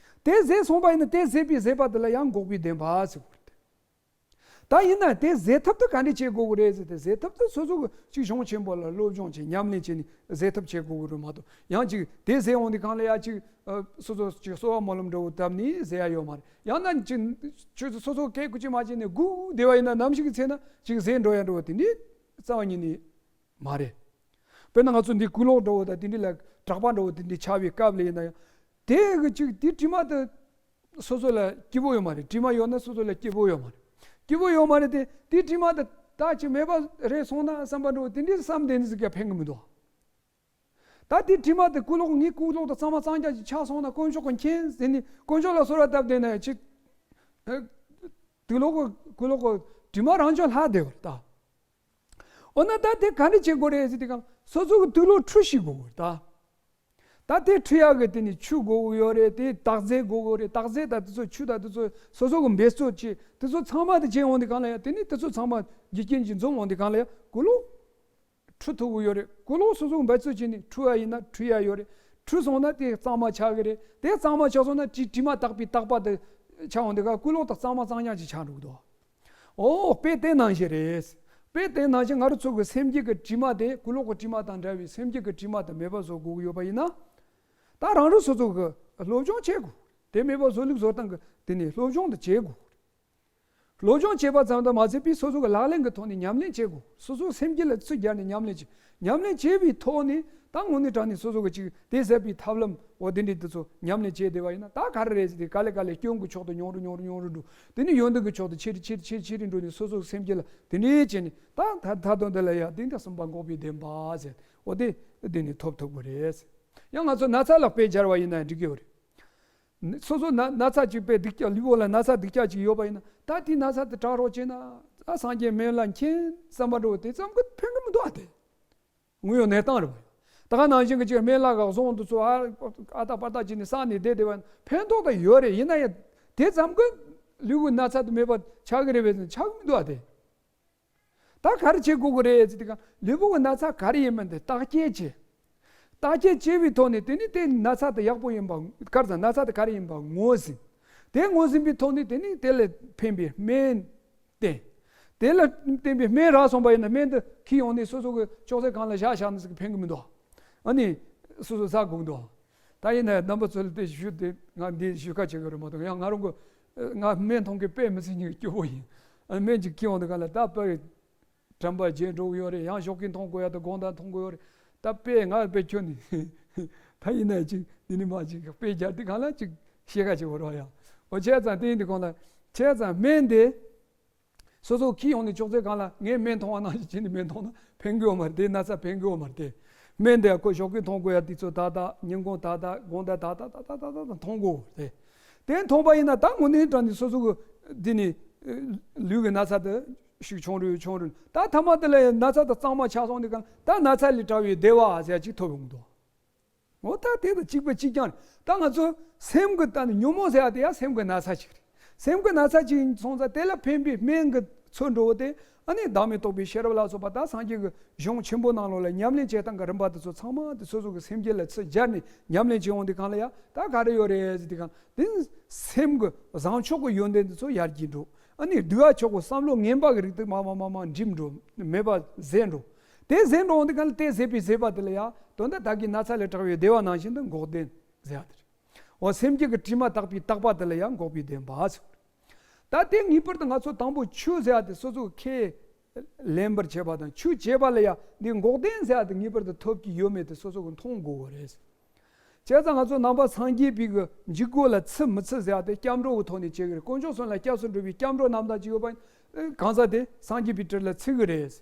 དེ་ཟད་སོང་བ་ཡིན་ན་དེ་ཟད་པའི་ཟད་པ་དེ་ལ་ཡང་འགོག་པའི་བདེན་པ་ཟེར་དགོས་རེད། ད་ཡིན་ན་དེ་ཟད་ཐབས་དེ་ག་འདྲས་བྱེད་དགོས་ཀྱི་རེད་ཟེར་ཏེ་ཟད་ཐབས་དེ་སོ་སོ་གི་ཅིག་གཞུང་ཆེན་པོ་ལ་སློབ་སྦྱོང་བྱེད། ཉམས་ལེན་བྱེད་ནས་ཟད་ཐབས་བྱེད་དགོས་ཀྱི་རེད་མ་གཏོགས། ཡང་ཅིག་དེ་ཟད་འོང་དུས་གང་ལ་ཡ་ཅིག་ཨ་སོ་སོ་ཅིག་གསོལ་བ་སྨོན་ལམ་འདྲ་བོ་བཏབ་ནས་ཟད་ཡ་ཡོད་མ་རེད། ཡང་ན་ཅིག་ཆུ་ཚོད་སོ་སོ་སྐད་ཀུ་ཅིག་མ་བྱས་ནས་སྒུག་བསྡད་པ་ཡིན་ན་ནམ་ཞིག་གི་ཚེ་ན་ཅིག་ཟད་འགྲོ་ཡ་འདྲ་བོ་དེ་འདྲའི་རྩ་བ་ཉིད་ནས་མ་རེད། དཔེར་ན་ང་ཚོ་འདི་སྐུ་ལོག་འདྲ་བོ་དང་དེ་འདྲ་ལ་གྲགས་པ་འདྲ་བོ་དེ་འདྲ་ཆགས་པའི་སྐབས་ལ་ཡིན་ན་ཡང་དེ་གི་ཅིག་དེ་དྲི་མ་དེ་སོ་སོ་ལ་སྐྱིད་པོ་ཡོད་མ་རེད། དྲི་མ་ཡོད་ན་སོ་སོ་ལ་སྐྱིད་པོ་ཡོད་མ་རེད། སྐྱིད་པོ་ཡོད་མ་རེད་དེ་དེ་དྲི་མ་དེ་ད་ཅིག་མེད་པ་རེད་སོང་ན་བསམ་པ་འདྲ་བོ་དེ་འདྲའི་བསམ་དེ་འདྲ་ཟིག་ག་ཕན་གི་མི་འདུག་ད་དེ་དྲི་མ་དེ་སྐུ་ལོག་ངའི་སྐུ་ལོག་དང་གཙང་མ་གཙང་རྐྱང་ཅིག་ཆགས་སོང་ན་དཀོན་མཆོག་གི་མཁྱེན་ཟེར་ནས་དཀོན་མཆོག་ལ་གསོལ་བ་བཏབ་བསྡད་ན་ཡང་ཅིག་དུག་ལོག་གི་སྐུ་ལོག་གི་དྲི་མ་རང་བྱུང་ལྷག་བསྡད་པ་རེད་ད། འོ་ན་ད་དེ་ག་འདྲ་བྱེད་དགོས་རེད་ཟེར་དུས་སྒང་སོ་སོ་གི་དུག་ལོག་འཁྲུ་ཤེས་དགོས་ཀྱི་རེད་ད། ད་དེ་འཁྲུ་ཡག་གི་དེ་ནི་ཆུ་དགོས་ཀྱི་ཡོད་རེད། དེ་དག་རྫས་དགོས་ཀྱི་ཡོད་རེད། དག་རྫས་ད་དེ་ཚོ་ཆུ་ད་དེ་ཚོ་སོ་སོ་གི་འབད་རྩོལ་བྱེད། དེ་ཚོ་ཚང་མ་དེ་བྱེད་འོང་དུས་སྒང་ལ་ཡང་དེ་ནི་དེ་ཚོ་ཚང་མ་རྒྱུ་རྐྱེན་གྱིས་འཛོམས་འོང་དུས་སྒང་ལ་ཡང་སྐུ་ལོག་འཁྲུ་ཐུབ་ཀྱི་ཡོད་རེད། སྐུ་ལོག་སོ་སོ་གི་འབད་རྩོལ་བྱས་ནས་འཁྲུ་ཡ་ཡིན་ན་འཁྲུ་ཡ་ཡོད་རེད། འཁྲུ་སོང་ན་དེ་གཙང་མ་ཆགས་ཀྱི་རེད། དེ་གཙང་མ་ཆགས་སོང་ན་དྲི་དྲི་མ་དག་པའི་དག་པ་དེ་ཆགས་འོང་དུས་སྒང་སྐུ་ལོག་དང་གཙང་མ་གཙང་རྐྱང་ཅིག་ཆགས་འགྲོ་གི་འདུག་འོ་དཔེ་དེ་ནང་བཞིན་རེད། དཔེ་དེ་ནང་བཞིན་ང་རང་ཚོ་གི་སེམས་རྒྱུད་ཀྱི་དྲི་མ་དེ་སྐུ་ལོག་གི་དྲི་མ་དང་འདྲ་བའི་སེམས་རྒྱུད་ཀྱི་དྲི་མ་དེ་མེད་པ་བཟོ་དགོས་ཀྱི་ཡོད་པ་ཡིན་ན། ད་རང་རང་སོ་སོ་གི་སློབ་སྦྱོང་བྱེད་དགོས། དེ་མེད་པ་བཟོ་ལུགས་བཟོ་སྟངས་ཀྱི་དེ་ནས་སློབ་སྦྱོང་དེ་བྱེད་དགོས། སློབ་སྦྱོང་བྱེད་པ་ཙམ་དུ་མ་ཟད་པའི་སོ་སོ་གི་ལག་ལེན་གྱི་ཐོག་ནས་ཉམས་ལེན་བྱེད་དགོས། སོ་སོའི་སེམས་རྒྱུད་ལ་ཚུར་སྦྱར་ནས་ཉམས་ལེན་བྱེད། ཉམས་ལེན་བྱས་པའི་ཐོག་ནས་ད་དངོས་གནས་དྲང་གནས་སོ་སོ་གི་ཅིག་དེ་ཟད་པའི་ཐབས་ལམ་འོ་དེ་འདྲའི་དེ་ཚོ་ཉམས་ལེན་བྱས་བསྡད་པ་ཡིན་ན། ད་ག་རེ་རེད་ཟེར་ཏེ་ག་ལེ་ག་ལེ་སྐྱོན་གྱི་ཕྱོགས་དེ་ཉུང་རུ་ཉུང་རུ་ཉུང་རུ་འགྲོ། དེ་ནས་ཡོན་ཏན་གྱི་ཕྱོགས་དེ་ཆེ་རུ་ཆེ་རུ་ཆེ་རུ་ཆེ་རུ་འགྲོ་ནས་སོ་སོ་གི་སེམས་རྒྱུད་ལ་དེ་འདྲའི་བྱས་ནས་ད་ད་ད་དུང་དེ་ལ་ཡ་དེ་འདྲ་གསུམ་པ་འགོག་པའི་བདེན་པ་ཟེར་འོ་དེ་དེ་ནས་ཐོབ་ཐུབ་ཀྱི་རེད། ཡང་ང་ཚོ་ན་ཚ་ལ་དཔེ་སྦྱར་བ་ཡིན་ན་འགྲིག་གི་ཡོད་རེད། སོ་སོ་ན་ན་ཚ་གཅིག་པའི་སྡུག་ཅག་ལུས་པོ་ལ་ན་ཚ་སྡུག་ཅག་ཅིག་ཡོད་པ་ཡིན་ན། ད་དེའི་ན་ཚ་དེ་དྲག་རོགས་བྱས་ན་ཨ་སངས་རྒྱས་སྨན་བླ་མཁྱེན་བསམ་པ་འདྲ་བོ་དེ་ཙམ་གྱིས་ཕན་གི་མི་འདུག་ཨ། དེ་དངོས་ཡོད་གནས་སྟངས་རེད་པ། ད་ག་ནང་བཞིན་གྱི་ཅིག་སྨན་བླ་ག་བཟང་དུ་ཚོ་ཨ་ཨ་ཏག་པ་ཏག་བྱས་ནས་བསགས་ནས་བསྡད་བསྡད་པ་ཡིན་ན་ཕན་ཐོགས་ད་ཡོད་རེད། ཡིན་ན་ཡང་དེ་ཙམ་གྱིས་ལུས་པོའི་ན་ཚ་དེ་མེད་པ་ཆགས་ཀྱི་རེད་པས་ཟེར་ན་ཆགས་ཀྱི་མི་འདུག་ཨ། དེ། ད་ག་རེ་བྱེད་དགོས་ཀྱི་རེད་ཟེར་དུས་སྒང་ལུས་པོ་གི་ན་ཚ་ག་རེ་ཡིན་མིན་དེ་བརྟག་དཔྱད་བྱེད། བརྟག་དཔྱད་བྱས་པའི་ཐོག་ནས་དེ་ནི་དེ་ན་ཚ་དེ་ཡག་པོ་ཡིན་པ་ག་རེ་ཟེར་ན་ཚ་དེ་ག་རེ་ཡིན་པ་ངོས་ཟིན། དེ་ངོས་ཟིན་པའི་ཐོག་ནས་དེ་ནི་དེ་ལ་ཕན་པའི་སྨན་བསྟེན། དེ་ལ་བསྟེན་པའི་སྨན་རག་སོང་པ་ཡིན་ན་སྨན་དེ་ཁྱེར་ཡོང་ནས་སོ་སོ་གི་ཅོག་ཙེ་སྒང་ལ་བཞག་བཞག་ནས་ཟིག་ཕན་གི་མི་འདུག་ཨ་ནི་སོ་སོ་ཟ་དགོས་འདུག་ད་ཡིན་ན་རྣམ་པ་ཚོ་ལ་དེ་ཞུ་དེ་ང་འདི་ཞུ་ཁ་བྱེད་གི་རེད་མ་གཏོགས་ཡང་ང་རང་གི་ང་སྨན་འཐུང་གི་དཔེ་མི་སྲིད་ཉིན་སྐྱོ་པོ་ཡིན། ཨ་སྨན་ཅིག་ཁྱེར་ཡོང་དུས་སྒང་ལ་ད་དཔེ་ དྲན་པ་བརྗེད་འགྲོ་གི་ཡོད་རེད། ཡང་ཞོགས་ཀས་མཐོང་དགོས་ཡ་དང་དགོང་དག་མཐོང་དགོས་ཡོད་རེད། ད་དཔེ་ང་དཔེ་ཁྱོད་ནི་ད་ཡིན་ན་ཅིག་འདི་ནི་མ་ཅིག་དཔེ་རྒྱག་དུས་གང་ལ་ཅིག་ཤེས་ཁ་ཅིག་འོར་བ་ཡ། འོ་བྱས་ཙང་དེ་ཡིན་དུས་གང་ལ་བྱས་ཙང་སྨན་དེ། སོ་སོ་ཁྱི་ཡོང་ནས་ཅོག་ཙེ་གང་ལ་ངས་སྨན་འཐུང་བ་ནང་བཞིན་བྱས་ནས་སྨན་འཐུང་ན་ཕན་གི་ཡོད་མ་རེད་དེ། ན་ཚ་ཕན་གི་ཡོད་མ་རེད་དེ། སྨན་དེ་ཁོ་ཞོགས་ཀས་འཐུང་དགོས་ཡ་དེ་ཚོ་ད་ལྟ་ཉིན་གུང་ད་ལྟ་དགོང་དག་ད་ལྟ་ད་ལྟ་ད་ལྟ་འཐུང་དགོས་རེད། དེ་འཐུང་པ་ཡིན་ན་ད་དངོས་གནས་དྲང་ནས་སོ་སོ་གི་འདི་ནི་ལུས་ཀྱི་ན་ཚ་དེ་ཤུགས་ཆུང་རུ་ཆུང་རུ་ད་ཐ་མ་དེ་ལ་ན་ཚ་དེ་གཙང་མ་ཆགས་སོང་དུས་གང་ད་ན་ཚ་ལས་དྲག་པའི་བདེ་བ་ཟེར་ཡ་ཅིག་ཐོབ་ཡོང་གི་འདུག་འོ་ད་དེ་དང་གཅིག་པ་གཅིག་རྐྱང་རེད། ད་ང་ཚོ་སེམས་ཀྱི་ད་ནི་ཉོན་མོངས་ཟེར་ཡ་དེ་ཡང་སེམས་ཀྱི་ན་ཚ་ཅིག་རེད། སེམས་ཀྱི་ན་ཚ་ཅིག་སོང་ཙང་དེ་ལ་ཕན་པའི་སྨན་གྱི་ཚུལ་འགྲོ་བོ་དེ་ཨ་ནི་བདག་མེད་རྟོགས་པའི་ཤེས་རབ་ལ་སོགས་པ་ད་སངས་རྒྱས་ཀྱི་གཞུང་ཆེན་པོ་ནང་ལོགས་ལ་ཉམས་ལེན་བྱེད་སྟངས་ཀྱི་རིམ་པ་དེ་ཚོ་ཚང་མ་དེ་སོ་སོ་གི་སེམས་རྒྱུད་ལ་ཚུར་སྦྱར་ནས་ཉམས་ལེན་བྱེད་འོང་དུས་གང་ལ་ཡ་ད་ག་རེ་ཡོད་རེད་ཟེར་དུས་གང་དེ་སེམས་ཀྱི་བཟང་ཕྱོགས་ཀྱི་ཡོན་ཏན་དེ་ཚོ་ཡར་རྒྱས་འགྲོ། ཨ་ནི་སྡུག་ཕྱོགས་ཀྱི་བསམ་བློ་ངན་པ་གི་རིགས་དེ་མར་མར་མར་མར་འགྲིབ་འགྲོ། མེད་པ་ཟད་འགྲོ། དེ་ཟད་འགྲོ་འོང་དུས་གང་ལ་དེ་ཟད་པའི་ཟད་པ་དེ་ལ་ཡང་དོན་དག་བདག་གི་ན་ཚ་ལས་དྲག་པའི་བདེ་བ་ནང་བཞིན་དུ་འགོག་བདེན་ཟེར་ཡ་དེ་རེད། འོ་སེམས་རྒྱུད་ཀྱི་དྲི་མ་དག་པའི་དག་པ་དེ་ལ་ཡང་འགོག་པའི་བདེན་པ་ཟེར། ད་དེ་ངེས་པར་དུ་ང་ཚོ་དང་པོ་ཆོས་ཟེར་ཡ་དེ་སོ་སོ་ཁས་ལེན་པར་བྱེད་པ་དང་ཆོས་བྱེད་པ་ལ་ཡང་འདི་འགོག་བདེན་ཟེར་ཡ་དེ་ངེས་པར་དུ་ཐོབ་ཀྱི་ཡོད་མེད་དེ་སོ་སོ་གི་མཐོང་དགོས་པ་རེད། བྱས་ཙང་ང་ཚོ་ནང་པ་སངས་རྒྱས་པའི་གི་འཇུག་སྒོ་ལ་ཚུད་མི་ཚུད་ཟེར་ཡ་དེ་སྐྱབས་འགྲོ་གི་ཐོག་ནས་བྱེད་གི་རེད། དཀོན་མཆོག་གསུམ་ལ་སྐྱབས་སུ་འགྲོ་བའི་སྐྱབས་འགྲོ་རྣམ་དག་ཅིག་ཡོད་པ་ཡིན་གང་ཟག་དེ་སངས་རྒྱས་པའི་གྲལ་ལ་ཚུད་གི་རེད།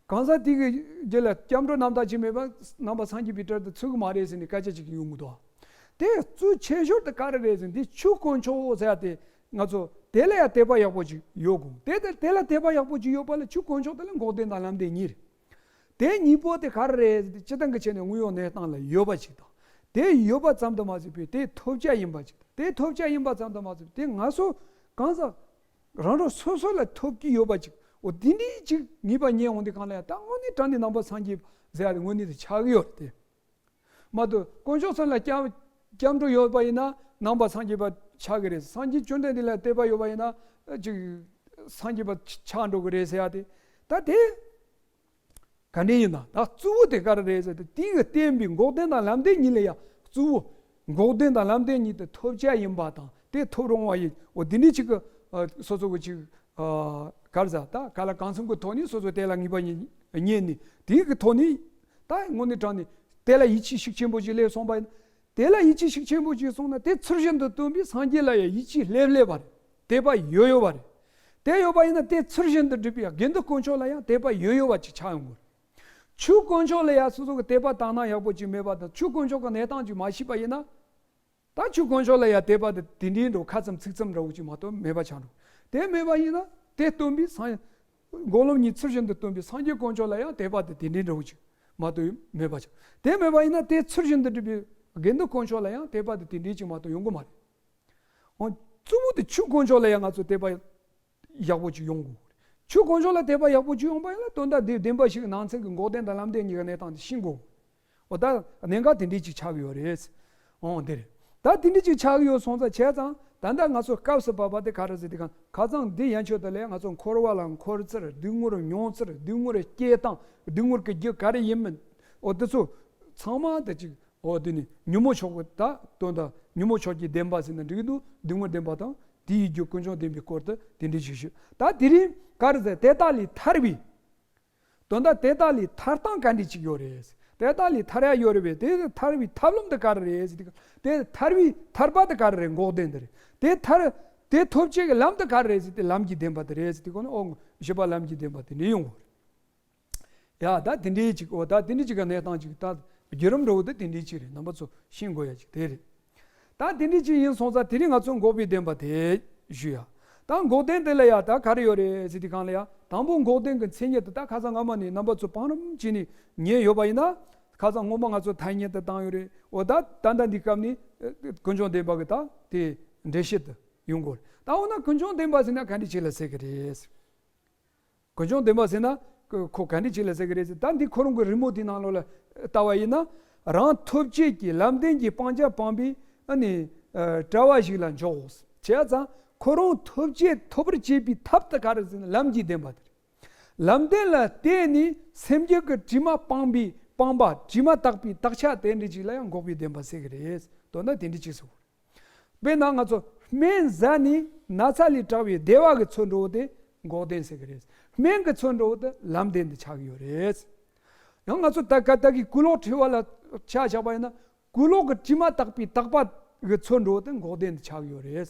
གང་ཟག་དེ་གི་རྒྱུད་ལ་སྐྱབས་འགྲོ་རྣམ་དག་ཅིག་མེད་པ་ནང་པ་སངས་རྒྱས་པའི་གྲལ་དུ་ཚུད་གི་མ་རེད་ཟེར་ནས་སྐད་ཆ་ཅིག་ཡོང་གི་འདུག་དེ་གཙོ་ཆེ་ཤོས་དེ་ག་རེ་རེད་ཟེར་ན་དེ་ཆོས་དཀོན་མཆོག་ཟེར་ཡ་དེ་ང་ཚོ་དེ་ལ་ཡང་དད་པ་ཡག་པོ་ཅིག་ཡོད་དགོས། དེ་དེ་དེ་ལ་དད་པ་ཡག་པོ་ཅིག་ཡོད་པ་ལ་ཆོས་དཀོན་མཆོག་དེ་ལ་འགོག་བདེན་དང་ལམ་བདེན་གཉིས་རེད། དེ་གཉིས་པོ་དེ་ག་རེ་རེད་ཟེར་ན་སྤྱིར་བཏང་གི་ཆ་ནས་དངོས་ཡོད་གནས་སྟངས་ལ་ཡོད་པ་ཅིག་དང་། དེ་ཡོད་པ་ཙམ་དུ་མ་ཟད་པའི་དེ་ཐོབ་བྱ་ཡིན་པ་ཅིག་དང་། དེ་ཐོབ་བྱ་ཡིན་པ་ཙམ་དུ་མ་ཟད་པའི་དེ་ང་ཚོ་གང་ཟག་རང་རང་སོ་སོ་ལ་ཐོབ་ཀྱི་ཡོད་པ་ཅིག་འོ་དེ་འདྲའི་ཅིག་ངེས་པ་རྙེད་འོང་དུས་གང་ལ་ཡང་ད་དངོས་གནས་དྲང་གནས་ནང་པ་སངས་རྒྱས་ཟེར་ཡ་དེ་དངོས་གནས་དེ་ཆགས་ཀྱི་ཡོད་རེད་དེ། མ་གཏོགས་དཀོན་མཆོག་གསུམ་ལ་སྐྱབས་སྐྱབས་འགྲོ་ཡོད་པ་ཡིན་ན་ནང་པ་སངས་རྒྱས་པ་ཆགས་ཀྱི་རེད། སངས་རྒྱས་བཅོམ་ལྡན་འདས་ལ་དད་པ་ཡོད་པ་ཡིན་ན་ཅིག་སངས་རྒྱས་པ་ཆགས་འགྲོ་གི་རེད་ཟེར་ཡ་དེ། ད་དེ་ག་འདྲ་ཡིན་ན་ད་གཙོ་བོ་དེ་ག་རེ་རེད་ཟེར་ཏེ་དེ་གི་བསྟན་པའི་འགོག་བདེན་དང་ལམ་བདེན་གཉིས་ལ་ཡང་གཙོ་བོ་འགོག་བདེན་དང་ལམ་བདེན་གཉིས་དེ་ཐོབ་བྱ་ཡིན་པ་དང་དེ་ཐོབ་རུང་བ་ཡིན། འོ་དེ་འདྲའི་ཅིག་གི་ཨ་སོ་སོ་གི་ཅིག་ཨ་ག་རེ་ཟེར་ད་ག་ལ་གང་འཚམ་གི་ཐོག་ནས་སོ་སོ་དེ་ལ་ངེས་པ་རྙེད་རྙེད་ནས་དེ་གི་ཐོག་ནས་ད་དངོས་གནས་དྲང་ནས་དེ་ལ་ཡིད་ཆེས་ཤུགས་ཆེན་པོ་ཞིག་སླེབས་སོང་བ་ཡིན། དེ་ལ་ཡིད་ཆེས་ཤུགས་ཆེན་པོ་ཞིག་སོང་ན་དེ་ཚུལ་བཞིན་དུ་སྟོན་པའི་སངས་རྒྱས་ལ་ཡང་ཡིད་ཆེས་སླེབས་སླེབས་པ་རེད། དད་པ་ཡོད་ཡོད་པ་རེད། དེ་ཡོད་པ་ཡིན་ན་དེ་ཚུལ་བཞིན་དུ་སྒྲུབ་པའི་དགེ་འདུན་དཀོན་མཆོག་ལ་ཡང་དད་པ་ཡོད་ཡོད་པ་ཅིག་ཆགས་ཡོང་གི་རེད། ཆོས་དཀོན་མཆོག་ལ་ཡང་སོ་སོ་གི་དད་པ་དག་སྣང་ཡག་པོ་ཅིག་མེད་པ་དང་ཆོས་དཀོན་མཆོག་གི་གནས་སྟངས་ཅིག་མ་ཤེས་པ་ཡིན་ན། ད་ཆོས་དཀོན་མཆོག་ལ་ཡང་དད་པ་དེ་དེ་འདྲའི་འགྲོ་ཁ་ཙམ་ཚིག་ཙམ་འདྲ་བོ་ཅིག་མ་གཏོགས་མེད་པ་ཆགས་འགྲོ། དེ་མེད་པ་ཡིན་ན་དེ་སྟོན་པའི་སངས་འགོག་ལམ་གཉིས་ཚུལ་བཞིན་དུ་སྟོན་པའི་སངས་རྒྱས་དཀོན་མཆོག་ལ་ཡང་དད་པ་དེ་དེ་འདྲའི་འདྲ་བོ་ཅིག་མ་གཏོགས་མེད་པ་ཆགས། དེ་མེད་པ་ཡིན་ན་དེ་ཚུལ་བཞིན་དུ་སྒྲུབ་པའི་དགེ་འདུན་དཀོན་མཆོག་ལ་ཡང་དད་པ་དེ་དེ་འདྲའི་ཅིག་མ་གཏོགས་ཡོང་གི་མ་རེད། འོ། གཙོ་བོ་དེ་ཆོས་དཀོན་མཆོག་ལ་ཡང་ང་ཚོ་དད་པ་ཡག་པོ་ཅིག་ཡོང་དགོས། ཆོས་དཀོན་མཆོག་ལ་དད་པ་ཡག་པོ་ཅིག་ཡོང་པ་ཡིན་ན་དོན་དག་འདི་བདེན་པ་ཞིག་ནང་ཚན་གྱི་འགོག་བདེན་དང་ལམ་བདེན་གཉིས་ཀྱི་གནས་སྟངས་དེ་ཤེས་དགོས། འོ་ད་གནད་འགག་དེ་འདྲའི་ཅིག་ཆགས་ཀྱི་ཡོད་རེད། འོ་འདི་རེད། ད་དེ་འདྲའི་ཅིག་ཆགས་ཀྱི་ཡོད་སོང་ཙང་བྱས་ཙང་ད་ལྟ་ང་ཚོ་སྐབས་སུ་བབ་པ་དེ་ག་རེ་ཟེར་དེ་གང་ཁ་སང་འདི་ཡན་ཆོད་དུ་ལས་ང་ཚོ་འཁོར་བ་ལ་འཁོར་ཚུལ་སྡུག་བསྔལ་མྱོང་ཚུལ་སྡུག་བསྔལ་སྐྱེ་སྟངས་སྡུག་བསྔལ་གྱི་རྒྱུ་ག་རེ་ཡིན་མིན་འོ་དེ་ཚོ་ཚང་མ་དེ་ཅིག་འོ་དེ་ནི་ཉོན་མོངས་ཕྱོགས་ཀྱི་ད་དོན་དག་ཉོན་མོངས་ཕྱོགས་ཀྱི་བདེན་པ་ཟེར་ན་འགྲིག་གི་འདུག་སྡུག་བསྔལ་བདེན་པ་དང་དེ་ཡི་རྒྱུ་ཀུན་འབྱུང་བདེན་པའི་སྐོར་དུ་དེ་འདྲའི་ཞིག་ཞུ། ད་དེ་རིང་ག་རེ་ཟེར་དེ་དག་ལས་ཐར་བའི་དོན་དག་དེ་དག་ལས་ཐར་སྟངས་ག་འདྲ་ཅིག་ཡོད་རེད། དེ་དག་ལས་ཐར་ཡ་ཡོད་རེད་པས། དེ་ཐར་བའི་ཐབས་ལམ་དེ་ག་རེ་རེད་ཟེར་དེ་དེ་ཐར་བའི་ཐར་པ་དེ་ག་རེ་རེད། འགོག་བདེན་དེ་རེད། དེ་ཐར་དེ་ཐོབ་བྱེད་ཀྱི་ལམ་དེ་ག་རེ་རེད་ཟེར་དེ་ལམ་གྱི་བདེན་པ་དེ་རེད་ཟེར་དེ་གོ་ནི་ཨོ་བཞི་པ་ལམ་གྱི་བདེན་པ་དེ་འདྲ་ཡོང་གི་རེད། ཡ་ད་དེ་འདྲའི་ཅིག་འོ་ད་དེ་འདྲའི་ཅིག་གི་གནས་སྟངས་ཅིག་ད་བརྒྱུད་རིམ་འདྲ་བོ་དེ་དེ་འདྲའི་ཅིག་རེད། རྣམ་པ་ཚོ་ཤེས་དགོས་ཡ་ཅིག་དེ་རེད། ད་དེ་འདྲའི་ཅིག་ཡིན་སོང་ཙང་དེ་རིང་ང་ཚོ་འགོག་པའི་བདེན་པ་དེ་ཞུ་ཡ། ད་འགོག་བདེན་དེ་ལ་ཡ་ད་ག་རེ་ཡོད་རེད་ཟེར་དུས་གང་ལ་ཡ་དང་པོ་འགོག་བདེན་གྱི་མཚན་ཉིད་དེ་ད་ཁ་སང་སྔ་མ་ནས་རྣམ་པ་ཚོ་བང་རིམ་བྱས་ནས་ཉན་ཡོད་པ་ཡིན་ན་ཁ་སང་སྔོན་མ་ང་ཚོ་ཐ་སྙད་དེ་བཏང་ཡོད་རེད། འོ་ད་ད་ལྟ་འདི་སྐབས་ནས་ཀུན་འབྱུང་བདེན་པ་གི་ད་དེ་འགྲེལ་བཤད་དེ་ཡོང་དགོས་རེད། ད་འོ་ན་ཀུན་འབྱུང་བདེན་པ་ཟེར་ན་ག་འདྲ་ཅིག་ལ་ཟེར་གི་རེད། ཀུན་འབྱུང་བདེན་པ་ཟེར་ན་ཁོ་ག་འདྲ་ཅིག་ལ་ཟེར་གི་རེད་ཟེར། ད་འདི་ཁོ་རང་གི་རི་མོ་དེའི་ནང་ལོགས་ལ་ལྟ་བ་ཡིན་ན་རང་ཐོབ་བྱེད་ཀྱི་ལམ་བདེན་གྱི་སྤང་བྱ་སྤངས་པའི་ཨ་ནི་གྲྭ་བ་ཞིག་ལ་འཇོག་བྱས་ཙང་ཁོ་རང་ཐོབ་བྱེད་ཐོབ་པར་བྱེད་པའི་ཐབས་དེ་ག་རེ་ཟེར་ན་ལམ་གྱི་བདེན་པ་དེ་རེད། ལམ་བདེན་ལ་བརྟེན་ནས་སེམས་རྒྱུད་ཀྱི་དྲི་མ་སྤངས་པའི་སྤངས་པ་དྲི་མ་དག་པའི་དག་ཆ་དེ་འདྲ་ཅིག་ལ་ཡང་འགོག་པའི་བདེན་པ་ཟེར་གི་རེད། དོན་དག་དེ་འདྲ་ཅིག་ཟེར་གི་རེད། དཔེར་ན་ང་ཚོ་སྨན་ཟ་ནས་ན་ཚ་ལས་དྲག་པའི་བདེ་བ་གི་ཚུལ་འགྲོ་བ་དེ་ འགོག་བདེན་ཟེར་གི་རེད། སྨན་གྱི་ཚུལ་འགྲོ་བ་དེ་ལམ་བདེན་དུ་ཆགས་ཀྱི་ཡོད་རེད། ཡང་ང་ཚོ་ད་ག་ད་གི་ཀུན་སློང་འཁྲུལ་བ་ལ་ཆ་བཞག་པ་ཡིན་ན། ཀུན་སློང་གི་དྲི་མ་དག་པའི་དག་པ་གི་ཚུལ་འགྲོ་བ་དེ་འགོག་བདེན་དུ་ཆགས་ཀྱི་ཡོད་རེད།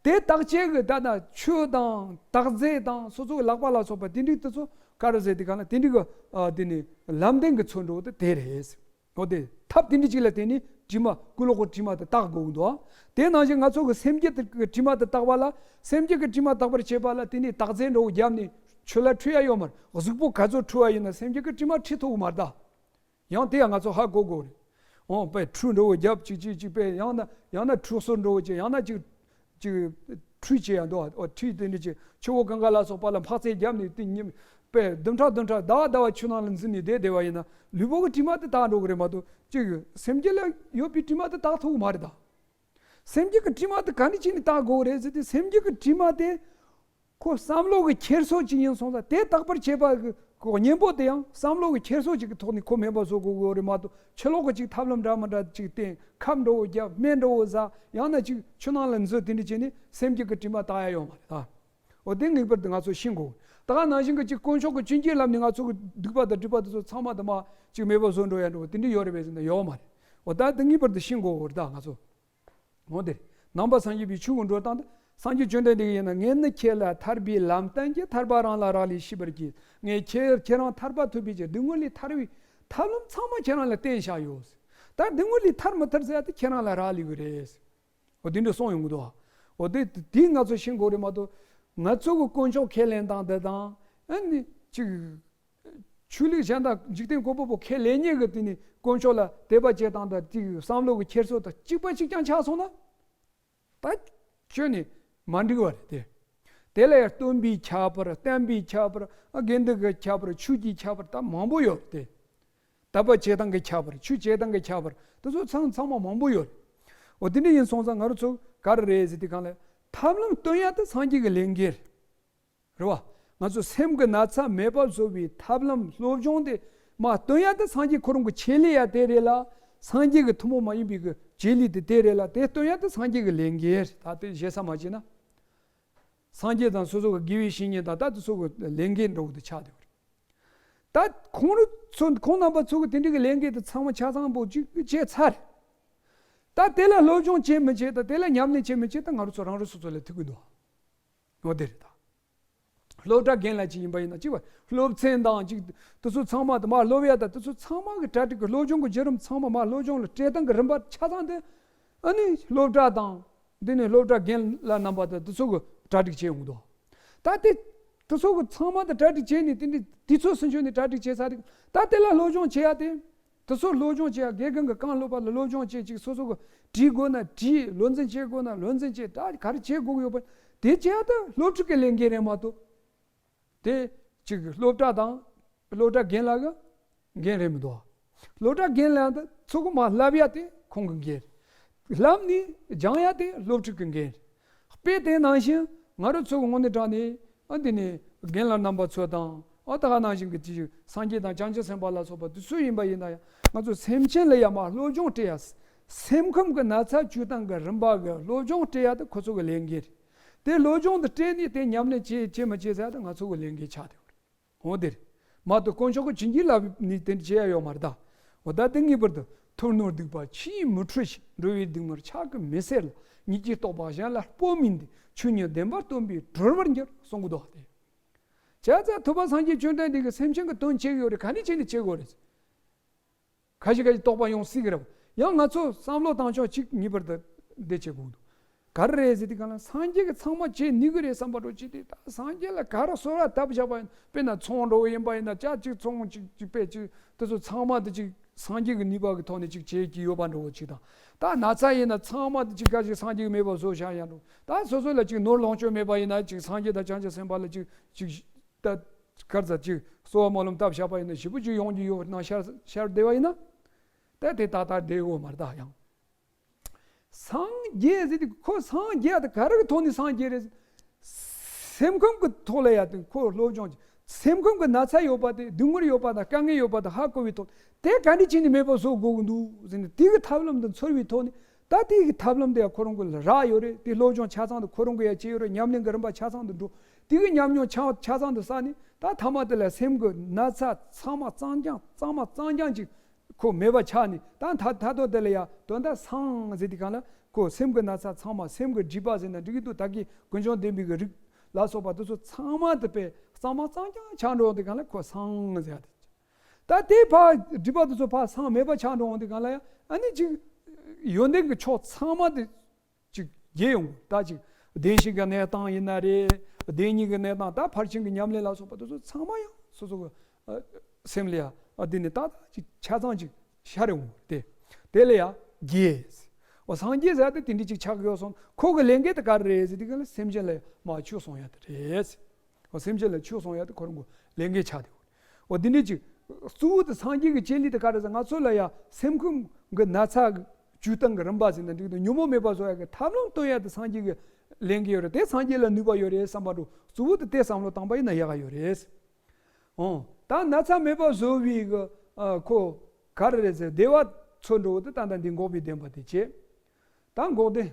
དེ་དག་བྱེད་ཀྱི་ད་ལྟ་ཆུ་དང་དག་རྫས་དང་སོ་སོ་གི་ལག་པ་ལ་སོགས་པ་དེ་འདྲའི་དེ་ཚོ་ག་རེ་ཟེར་དེ་ག་ན་དེ་འདྲའི་གི་ཨ་དེ་ནི་ལམ་བདེན་གྱི་ཚུལ་འགྲོ་བ་དེ་དེ་རེད། འོ་དེ་ཐབས་དེ་འདྲ་ཅིག་ལ་བརྟེན་ནས་དྲི་མ་ཀུན་སློང་གི་དྲི་མ་དེ་དག་དགོས་ཀྱི་འདུག་དེ་ནང་བཞིན་ང་ཚོ་གི་སེམས་རྒྱུད་དེ་གི་དྲི་མ་དེ་དག་པ་ལ། སེམས་རྒྱུད་ཀྱི་དྲི་མ་དག་པར་བྱེད་པ་ལ་དེ་ནས་དག་རྫས་འདྲ་བོ་བརྒྱབ་ནས་ཆུ་ལ་འཁྲུད་ཡ་ཡོད་མ་རེད། གཟུགས་པོ་ག་ཚོད་འཁྲུད་པ་ཡིན་ན་སེམས་རྒྱུད་ཀྱི་དྲི་མ་འཁྲུད་ཐུབ་ཀྱི་མ་རེད་ད། ཡང་དེ་ཡང་ང་ཚོ་ཧ་གོ་དགོས་རེད། འོ་དཔེ་ཁྲུས་འདྲ་བོ་བརྒྱབ་ཅིག་ཅིག་ཅིག་དཔེ་ཡང་ན་ཡང་ན་ཁྲུས་གསོལ་འདྲ་བོ་ཅིག་ཡང་ན་ཅིག་ཅིག་ཁྲུས་བྱེད་ཡ་འདུག་འོ་ཁྲུས་དེ་འདྲ་ཅིག་ཆུ་བོ་གངྒཱ་ལ་སོགས་པ་ལ་འཕག་ཚད་བརྒྱབ་ནས་དེ་ཉིན་དཔེ་བདུན་ཕྲག་བདུན་ཕྲག་ཟླ་བ་ཟླ་བ་ཆུ་ནང་ལ་འཛུལ་ནས་བསྡད་བསྡད་པ་ཡིན་ན། ལུས་པོ་གི་དྲི་མ་དེ་དག་འགྲོ་གི་རེད་མ་གཏོགས་ཅིག་སེམས་རྒྱུད་ལ་ཡོད་པའི་དྲི་མ་དེ་དག་ཐུབ་ཀྱི་མ་རེད་ད། སེམས་རྒྱུད་ཀྱི་དྲི་མ་དེ་ག་ནས་ཕྱིན་ནས་དག་དགོས་རེད་ཟེར་དུས། སེམས་རྒྱུད་ཀྱི་དྲི་མ་དེ་ཁོ་བསམ་བློ་གི་འཁྱེར་སོ་ཅིག་ཡིན་སོང་ཙང་། དེ་དག་པར་བྱེད་པ་གི་གཉེན་པོ་དེ་ཡང་བསམ་བློ་གི་འཁྱེར་སོ་ཅིག་གི་ཐོག་ནས་ཁོ་མེད་པ་བཟོ་དགོས་ཀྱི་ཡོད་རེད་མ་གཏོགས། ཕྱི་ལོགས་ཀྱི་ཅིག་ཐབས་ལམ་འདྲ་མི་འདྲ་ཅིག་བསྟེན། ཁབ་འདྲ་བོ་བརྒྱབ། སྨན་འདྲ་བོ་ཟ། ཡང་ན་ཅིག་ཆུ་ནང་ལ་འཛུལ། དེ་འདྲ་བྱས་ནས་སེམས་རྒྱུད་ཀྱི་དྲི་མ་དག་ཡ་ཡོད་མ་རེད་ད། འོ་དེ་ངེས་པར་དུ་ང་ཚོ་ཤེས་དགོས། ད་ག་ནང་བཞིན་གྱི་ཅིག་དཀོན་མཆོག་གི་བྱིན་གྱིས་བརླབས་ནས་ང་ཚོ་གི་སྡིག་པ་དང་སྒྲིབ་པ་དེ་ཚོ་ཚང་མ་དེ་མ་ཅིག་མེད་པ་བཟོ་འགྲོ་ཡ་འདྲ་བོ་དེ་འདྲ་ཡོད་རེད་པས་ཟེར་ན་ཡོད་མ་རེད། འོ་ད་དེ་ངེས་པར་དུ་ཤེས་དགོས་རེད་ད་ང་ཚོ། འོ་དེ་རེད། ནང་པ་སངས་རྒྱས་པའི་ཆོས་ཀྱི་འགྲོ་སྟངས་དེ། སངས་རྒྱས་བཅོམ་ལྡན་འདས་ཀྱིས་ཡིན་ན། ངས་ནི་ཁྱེད་ལ་ཐར་པའི་ལམ་བསྟན་གྱི། ཐར་པ་རང་ལ་རག་ལས་ཤེས་པར་གྱིས། ངས་ཁྱེད་ཁྱེད་རང་ཐར་པ་ཐོབ་པའི་ཕྱིར་སྡུག་བསྔལ་ལས་ཐར་བའི་ཐབས་ལམ་ཚང་མ་ཁྱེད་རང་ལ་བསྟན་བཞག་ཡོད། ད་སྡུག་བསྔལ་ལས་ཐར་མི་ཐར་ཟེར་ཡ་དེ་ཁྱེད་རང་ལ་རག་ལས་ཀྱི་རེད། འོ་དེ་འདྲ་གསུངས་ཡོང་གི་འདུག་འོ་དེ་དེ་ང་ཚོ་ཤེས་དགོས་རེད་མ་གཏོགས། ང་ཚོ་གི་དཀོན་མཆོག་ཁས་ལེན་སྟངས་དེ་དང་། ཨ་ནི་ཅིག་ཆོས་ལུགས་གཞན་དང་འཇིག་རྟེན་གོ་པོ་པོ་ཁས་ལེན་མཁན་གྱི་དེ་ནི་དཀོན་མཆོག་ལ་དད་པ་བྱེད་སྟངས་དང་དེ་གི་བསམ་བློ་གི་འཁྱེར་སོ་དང་གཅིག་པ་གཅིག་རྐྱང་ཆགས་སོང་ན། ད་ཁྱོན་ནས་མ་འགྲིག་པ་རེད་དེ། དེ་ལ་ཡང་སྟོན་པའི་ཁྱད་པར། བསྟན་པའི་ཁྱད་པར། ཨ་དགེ་འདུན་གྱི་ཁྱད་པར། ཆོས་ཀྱི་ཁྱད་པར་ད་མང་པོ་ཡོད་དེ། དད་པ་བྱེད་སྟངས་ཀྱི་ཁྱད་པར། ཆོས་བྱེད་སྟངས་ཀྱི་ཁྱད་པར། དེ་ཚོ་ཚང་ཚང་མ་མང་པོ་ཡོད་རེད། འོ་དེ་འདྲ་ཡིན་སོང་ཙང་ང་རང་ཚོ་ག་རེ་རེད་ཟེར་དུས་སྒང་ལ། ཐབས་ལམ་སྟོན་ཡ་དེ་སངས་རྒྱས་ཀྱི་ལས་འགན་རེད། རེད་བ། ང་ཚོ་སེམས་ཀྱི་ན་ཚ་མེད་པ་བཟོ་བའི་ཐབས་ལམ་སློབ་སྦྱོང་དེ་མ་སྟོན་ཡ་དེ་སངས་རྒྱས་ཁོ་རང་གི་ཆེད་ལས་ཡ་དེ་རེད་ལ། སངས་རྒྱས་ཀྱི་ཐུན་མོང་མ་ཡིན་པའི་གི་བྱེད་ལས་དེ་དེ་རེད་ལ། དེ་སྟོན་ཡ་དེ་སངས་རྒྱས་ཀྱི་ལས་འགན་རེད། ད་དེ་ཞེ་ས་མ་བྱས་ན། སངས་རྒྱས་དང་སོ་སོ་གི་དགེ་བའི་བཤེས་གཉེན་དང་ད་དེ་ཚོ་གི་ལས་འགན་འདྲ་བོ་དེ་ཆགས་བསྡད་པ་རེད། ད་ཁོང་རང་ཚོ་ཁོང་རྣམ་པ་ཚོ་གི་དེ་འདྲ་གི་ལས་འགན་དེ་ཚང་མ་ཆ་ཚང་པོ་ཅིག་བྱས་ཚར། ད་དེ་ལ་སློབ་སྦྱོང་བྱེད་མི་བྱེད་དང་། དེ་ལ་ཉམས་ལེན་བྱེད་མི་བྱེད་ད་ང་རང་ཚོ་རང་རང་སོ་སོ་ལ་ཐུག་གི་འདུག་འོ་དེ་རེད་ད། སློབ་གྲྭ་རྒན་ལགས་ཅིག་ཡིན་པ་ཡིན་ན་ཅིག་བ་སློབ་ཚན་དང་ཅིག་དེ་ཚོ་ཚང་མ་དེ་མ་སློབ་ཡ་ད་དེ་ཚོ་ཚང་མ་གི་གྲ་སྒྲིག་གི་སློབ་སྦྱོང་གི་བརྒྱུད་རིམ་ཚང་མ་མ་སློབ་སྦྱོང་ལ་སྤྲད་སྟངས་གི་རིམ་པ་ཆ་ཚང་དེ། ཨ་ནི་སློབ་གྲྭ་དང་། འདི་ནི་སློབ་གྲྭ་རྒན་ལགས་རྣམ་པ་དང་དེ་ཚོ་གི་གྲ་སྒྲིག་བྱས་ཡོང་གི་འདུག་ད་དེ་དེ་ཚོ་གི་ཚང་མ་དང་གྲ་སྒྲིག་བྱས་ནས་དེ་འདྲའི་དུས་ཚོད་སུན་ཆོད་ནས་གྲ་སྒྲིག་བྱས་ཚར་རེད། ད་དེ་ལ་སློབ་སྦྱོང་བྱེད་ཡ་དེ། དེ་ཚོ་སློབ་སྦྱོང་བྱེད་ཡ་དགེ་རྒན་གྱིས་གང་སློབ་པ་ལ་སློབ་སྦྱོང་བྱེད་ཅིག་སོ་སོ་གི་བྲིས་དགོས་ན་བྲིས། བློ་འཛིན་བྱེད་དགོས་ན་བློ་འཛིན་བྱེད། ད་ག་རེ་བྱེད་དགོས་ཀྱི་ཡོད་པ་དེ་བྱེད་ཡ་ད་སློབ་ཕྲུག་གི་ལས་འགན་རེད་མ་གཏོགས། དེ་གཅིག་སློབ་གྲྭ་དང་སློབ་གྲྭ་རྒན་ལགས་ཀྱི་འགན་རེད་མི་འདུག་སློབ་གྲྭ་རྒན་ལགས་དང་ཚོ་གི་མ་བསླབ་ཡ་དེ་ཁོང་གི་འགན་རེད། བསླབ་ནས་སྦྱང་ཡ་དེ་སློབ་ཕྲུག་གི་འགན་རེད། དཔེ་དེ་ནང་བཞིན་ང་རང་ཚོ་གི་དངོས་གནས་དྲང་ནས་ཨ་འདི་ནས་རྒན་ལགས་རྣམ་པ་ཚོ་དང་། ཨ་ད་ག་ནང་བཞིན་གྱི་དེ་སངས་རྒྱས་དང་བྱང་ཆུབ་སེམས་དཔའ་ལ་སོགས་པ་དེ་ཚོ་ཡིན་པ་ཡིན་ན་ཡང་། ང་ཚོ་སེམས་ཅན་ལ་ཡ་མ་སློབ་སྦྱོང་སྤྲད་ཡ། སེམས་ཁམས་ཀྱི་ན་ཚ་བཅོས་སྟངས་ཀྱི་རིམ་པ་གི་སློབ་སྦྱོང་སྤྲད་ཡ་དེ་ཁོ་ཚོ་གི་ལས་འགན་རེད། དེ་སློབ་སྦྱོང་དེ་སྤྲད་ནས་དེ་ཉམས་ལེན་བྱེད་བྱེད་མི་བྱེད་ཟེར་ཡ་དེ་ང་ཚོ་གི་ལས་འགན་ཆགས་བསྡད་ཡོད་རེད། འོ་དེ་རེད། མ་གཏོགས་དཀོན་མཆོག་གི་བྱིན་གྱིས་བརླབས་ནས་དེ་འདྲ་བྱེད་ཡ་ཡོད་མ་རེད་ད། འོ་ད་དེ་ངེས་པར་དུ། ཐུབ་རྣམས་སྡིག་པ་ཆུ་ཡིས་མི་འཁྲུ་ཞིང་། འགྲོ་བའི་སྡུག་བསྔལ་ཕྱག་གིས་མི་སེལ་ལ། ཉིད་ཀྱི་རྟོགས་པ་གཞན་ལ་སྤོ་མིན་ཏེ། ཆོས་ཉིད་བདེན་པ་སྟོན་པས་གྲོལ་བར་འགྱུར། གསུང་གི་འདུག་སྟེ། བྱས་ཙང་ཐུབ་པ་སངས་རྒྱས་བཅོམ་ལྡན་འདས་ཀྱིས་སེམས་ཅན་གྱི་དོན་བྱེད་ཀྱི་ཡོད་རེད། ག་ནས་བྱས་ནས་བྱེད་དགོས་རེད། ཁ་ཤས་ཁ་ཤས་རྟོགས་པ་ཡོང་སྲིད་ཀྱི་རེད། ཡང་ང་ཚོ་བསམ་བློ་བཏང་ཕྱོགས་གཅིག་ངེས་པར་དུ་འདི་བྱེད་དགོས་འདུག་ག་རེ་རེད་ཟེར་དུས་སྒང་ལ་སངས་རྒྱས་ཀྱིས་ཚང་མ་བྱེད་ནུས་ཀྱི་རེད་བསམ་པ་འདྲ་བོ་ཅིག་དེ། ད་སངས་རྒྱས་ལ་ག་རེ་གསོལ་བ་བཏབ་བཞག་པ་ཡིན། དཔེར་ན་ཚོང་འདྲ་བོ་ཡིན་པ་ཡིན་ན། ཅག་གཅིག་ཚོང་གཅིག་གཅིག་པས་གཅིག་དེ་ཚོ་ཚང་མ་དེ་གཅིག་སངས་རྒྱས་ཀྱི་ནུས་པ་གི་ཐོག་ནས་གཅིག་བྱེད་ཀྱི་ཡོད་པ་འདྲ་བོ་ཅིག་དང་། ད་ན་ཚ་ཡིན་ན་ཚང་མ་དེ་གཅིག་ག་ཅིག་སངས་རྒྱས་ཀྱིས་མེད་པ་བཟོ་བཞག་ཡ་འདྲ་བོ། ད་སོ་སོ་ལ་གཅིག་ནོར་ལོངས་སྤྱོད་མེད་པ་ཡིན་ན་གཅིག་སངས་རྒྱས་དང་བྱང་ཆུབ་སེམས་དཔའ་ལ་གཅིག་གཅིག་ད་གར་ཟ་གཅིག་གསོལ་བ་སྨོན་ལམ་བཏབ་བཞག་པ་ཡིན་ན་ཞེ་པོ་ཅིག་ཡོང་རྒྱུ་ཡོད་ནང་ཤར་ཤར་བསྡད་པ་ཡིན་ན། ད་དེ་ཏག་ཏག་བསྡད་ཡོད་མ་རེད་ད། ཡང་སངས་རྒྱས་ཟེར་དུས་ཁོ་སངས་རྒྱས་དེ་ག་རེ་གི་ཐོག་ནས་སངས་རྒྱས་རེད། སེམས་ཁམས་ཀྱི་ཐོག་ལ་ཡ་དེ་ཁོ་སློབ་སྦྱོང་བྱེད། སེམས་ཁམས་ཀྱི་ན་ཚ་ཡོད་པ་དེ། སྡུག་བསྔལ་ཡོད་པ་དང་དཀའ་ངལ་ཡོད་པ་དེ་ཧ་གོ་བའི་ཐོག་དེ་ག་འདྲ་བྱས་ནས་མེད་པ་བཟོ་དགོས་ཀྱི་འདུག་ཟེར་ནས། དེ་གི་ཐབས་ལམ་དེ་འཚོལ་བའི་ཐོག་ནས། ད་དེ་གི་ཐབས་ལམ་དེ་ཡང་ཁོ་རང་གི་ལ་རག་ཡོད་རེད། དེ་སློབ་སྦྱོང་ཆ་ཚང་དེ་ཁོ་རང་གི་ཡ་བྱས་ཡོད་རེད། ཉམས་ལེན་གི་རིམ་པ་ཆ་ཚང་དེ་འགྲོ། དེ་གི་ཉམས་མྱོང་ཆ་ཆ་ཚང་དུ་བསགས་ནས། ད་ཐ་མ་དེ་ལ་སེམས་ཀྱི་ན་ཚ་ཚང་མ་གཙང་རྐྱང་གཙང་མ་གཙང་རྐྱང་ཅིག་ཁོ་མེད་པ་ཆགས་ནས། ད་ད་ད་དོ་དེ་ལ་ཡ་དོན་དག་སངས་ཟེར་དུས་སྒང་ལ། ཁོ་སེམས་ཀྱི་ན་ཚ་ཚང་མ། སེམས་ཀྱི་སྒྲིབ་པ་ཟེར་ན་འགྲིག་གི་འདུག་ད་གིན་ཀུན་འབྱུང་བདེན་པའི་གི་རིགས་ལ་སོགས་པ་དེ་ཚོ་ཚང་མ་དེ་དཔེ་གཙང་མ་གཙང་རྐྱང་ཆགས་འགྲོ་དུས་སྒང་ལ་ཁོ་སངས་ཟེར་ཡ་དེ། ད་དེ་ཕར་སྒྲིབ་པ་དེ་ཚོ་ཕར་སངས་མེད་པ་ཆགས་འགྲོ་འོང་དུས་སྒང་ལ་ཡ། ཨ་ནི་ཅིག་ཡོན་ཏན་གྱི་ཕྱོགས་ཚང་མ་དེ་ཅིག་རྒྱས་ཡོང་གི། ད་ཅིག་བདེན་བཞི་གི་གནས་སྟངས་ཡིན་ན་རེད། བདེན་གཉིས་ཀྱི་གནས་སྟངས། ད་ཕར་ཕྱིན་གྱི་ཉམས་ལེན་ལ་སོགས་པ་དེ་ཚོ་ཚང་མ་ཡང་སོ་སོ་གི་ཨ་སེམས་ལ་ཡ་ཨ་འདི་ནི་ཏག་ཏག་ཅིག་ཆ་ཚང་ཅིག་ཤར་ཡོང་གི་དེ། དེ་ལ་ཡ་དགྱེས། འོ་སངས་རྒྱས་ཟེར་ཡ་དེ་དེ་འདྲ་ཅིག་ཆགས་ཡོད་སོང་། ཁོ་གི་ལས་འགན་དེ་ག་རེ་རེད་ཟེར་དུས་སྒང་ལ་སེམས་ཅན་ལ་མར་ཆོས་གསུང་ཡ་དེ་རེད། འོ་སེམས་ཅན་ལ་ཆོས་གསུང་ཡ་དེ་ཁོ་རང་གི་ལས་འགན་ཆགས་དེ། འོ་འདི་འདྲ་ཅིག་གཙོ་བོ་དེ་སངས་རྒྱས་ཀྱི་བྱེད་ལས་དེ་ག་རེ་ཟེར། ང་ཚོ་ལ་ཡ་སེམས་ཁམས་ཀྱི་ན་ཚ་གི་བཅོས་སྟངས་ཀྱི་རིམ་པ་ཟེར་ན་འགྲིག་འདུག་ཉོན་མོངས་མེད་པ་བཟོ་ཡ་གི་ཐབས་ལམ་སྟོན་ཡ་དེ་སངས་རྒྱས་ཀྱི་ལས་འགན་ཡོད་རེད། དེ་སངས་རྒྱས་ལ་ནུས་པ་ཡོད་རེད་བསམ་པ་འདྲ། གཙོ་བོ་དེ་དེ་བསམ་བློ་བཏང་པ་ཡིན་ན་ཡག་ག་ཡོད་རེད། འོ་ད་ན་ཚ་མེད་པ་བཟོ་བའི་གི་ཨ་ཁོ་ག་རེ་རེད་ཟེར། བདེ་བ་འཚོལ་འགྲོ་བ་དེ་ད་ལྟ་འདི་འགོག་པའི་བདེན་པ་དེ་བྱེད། ད་འགོག་བདེན།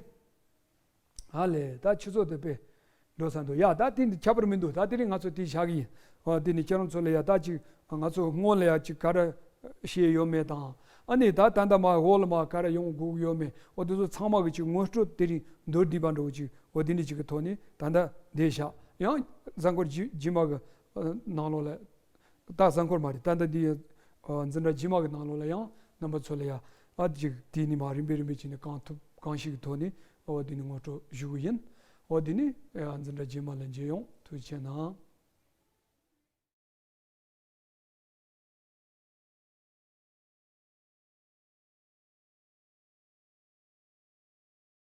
ཨ་ལས། ད་ཆུ་ཚོད་དེ་དཔེ་འགྲོ་ས་འདུག་ཡ། ད་དེ་འདི་ཁྱད་པར་མི་འདུག་ད་དེ་རིང་ང་ཚོ་དེ་བཞག་གི་ཡིན། འོ་དེ་ནི་ཁྱེད་རང་ཚོ་ལ་ཡ་ད་ཅིག་ང་ཚོ་སྔོན་ལ་ཡ་ཅིག་ག་རེ་བཤད་ཡོད་མེད་དང་། ཨ་ནི་ད་ད་ལྟ་མ་འོག་ལ་མ་ག་རེ་ཡོང་དགོས་ཡོད་མེད། འོ་དེ་ཚོ་ཚང་མ་གི་ཅིག་ངོ་སྤྲོད་དེ་རིང་མདོར་བསྡུས་པ་འདྲ་བོ་ཅིག་འོ་དེ་འདྲ་ཅིག་གི་ཐོག་ནས་ད་ལྟ་འདི་བཞག་ཡང་གཟའ་འཁོར་རྗེས་རྗེས་མ་གི་ནང་ལོགས་ལ། ད་གཟའ་འཁོར་མ་རེད། ད་ལྟ་འདི་ཨ་འཛིན་གྲྭ་རྗེས་མ་གི་ནང་ལོགས་ལ་ཡང་རྣམ་པ་ཚོ་ལ་ཡ་ཨ་ཅིག་དེ་ནི་མ་རིམ་པས་རིམ་པས་བྱས་ནས་གང་ཐུབ་གང་ཤེས་ཀྱི་ཐོག་ནས་འོ་དེ་ནི་ངོ་སྤྲོད་ཞུ་གི་ཡིན། འོ་དེ་ནི་ཨ་འཛིན་གྲྭ་རྗེས་མ་ལ་མཇལ་ཡོང་། ཐུགས་རྗེ་གནང་།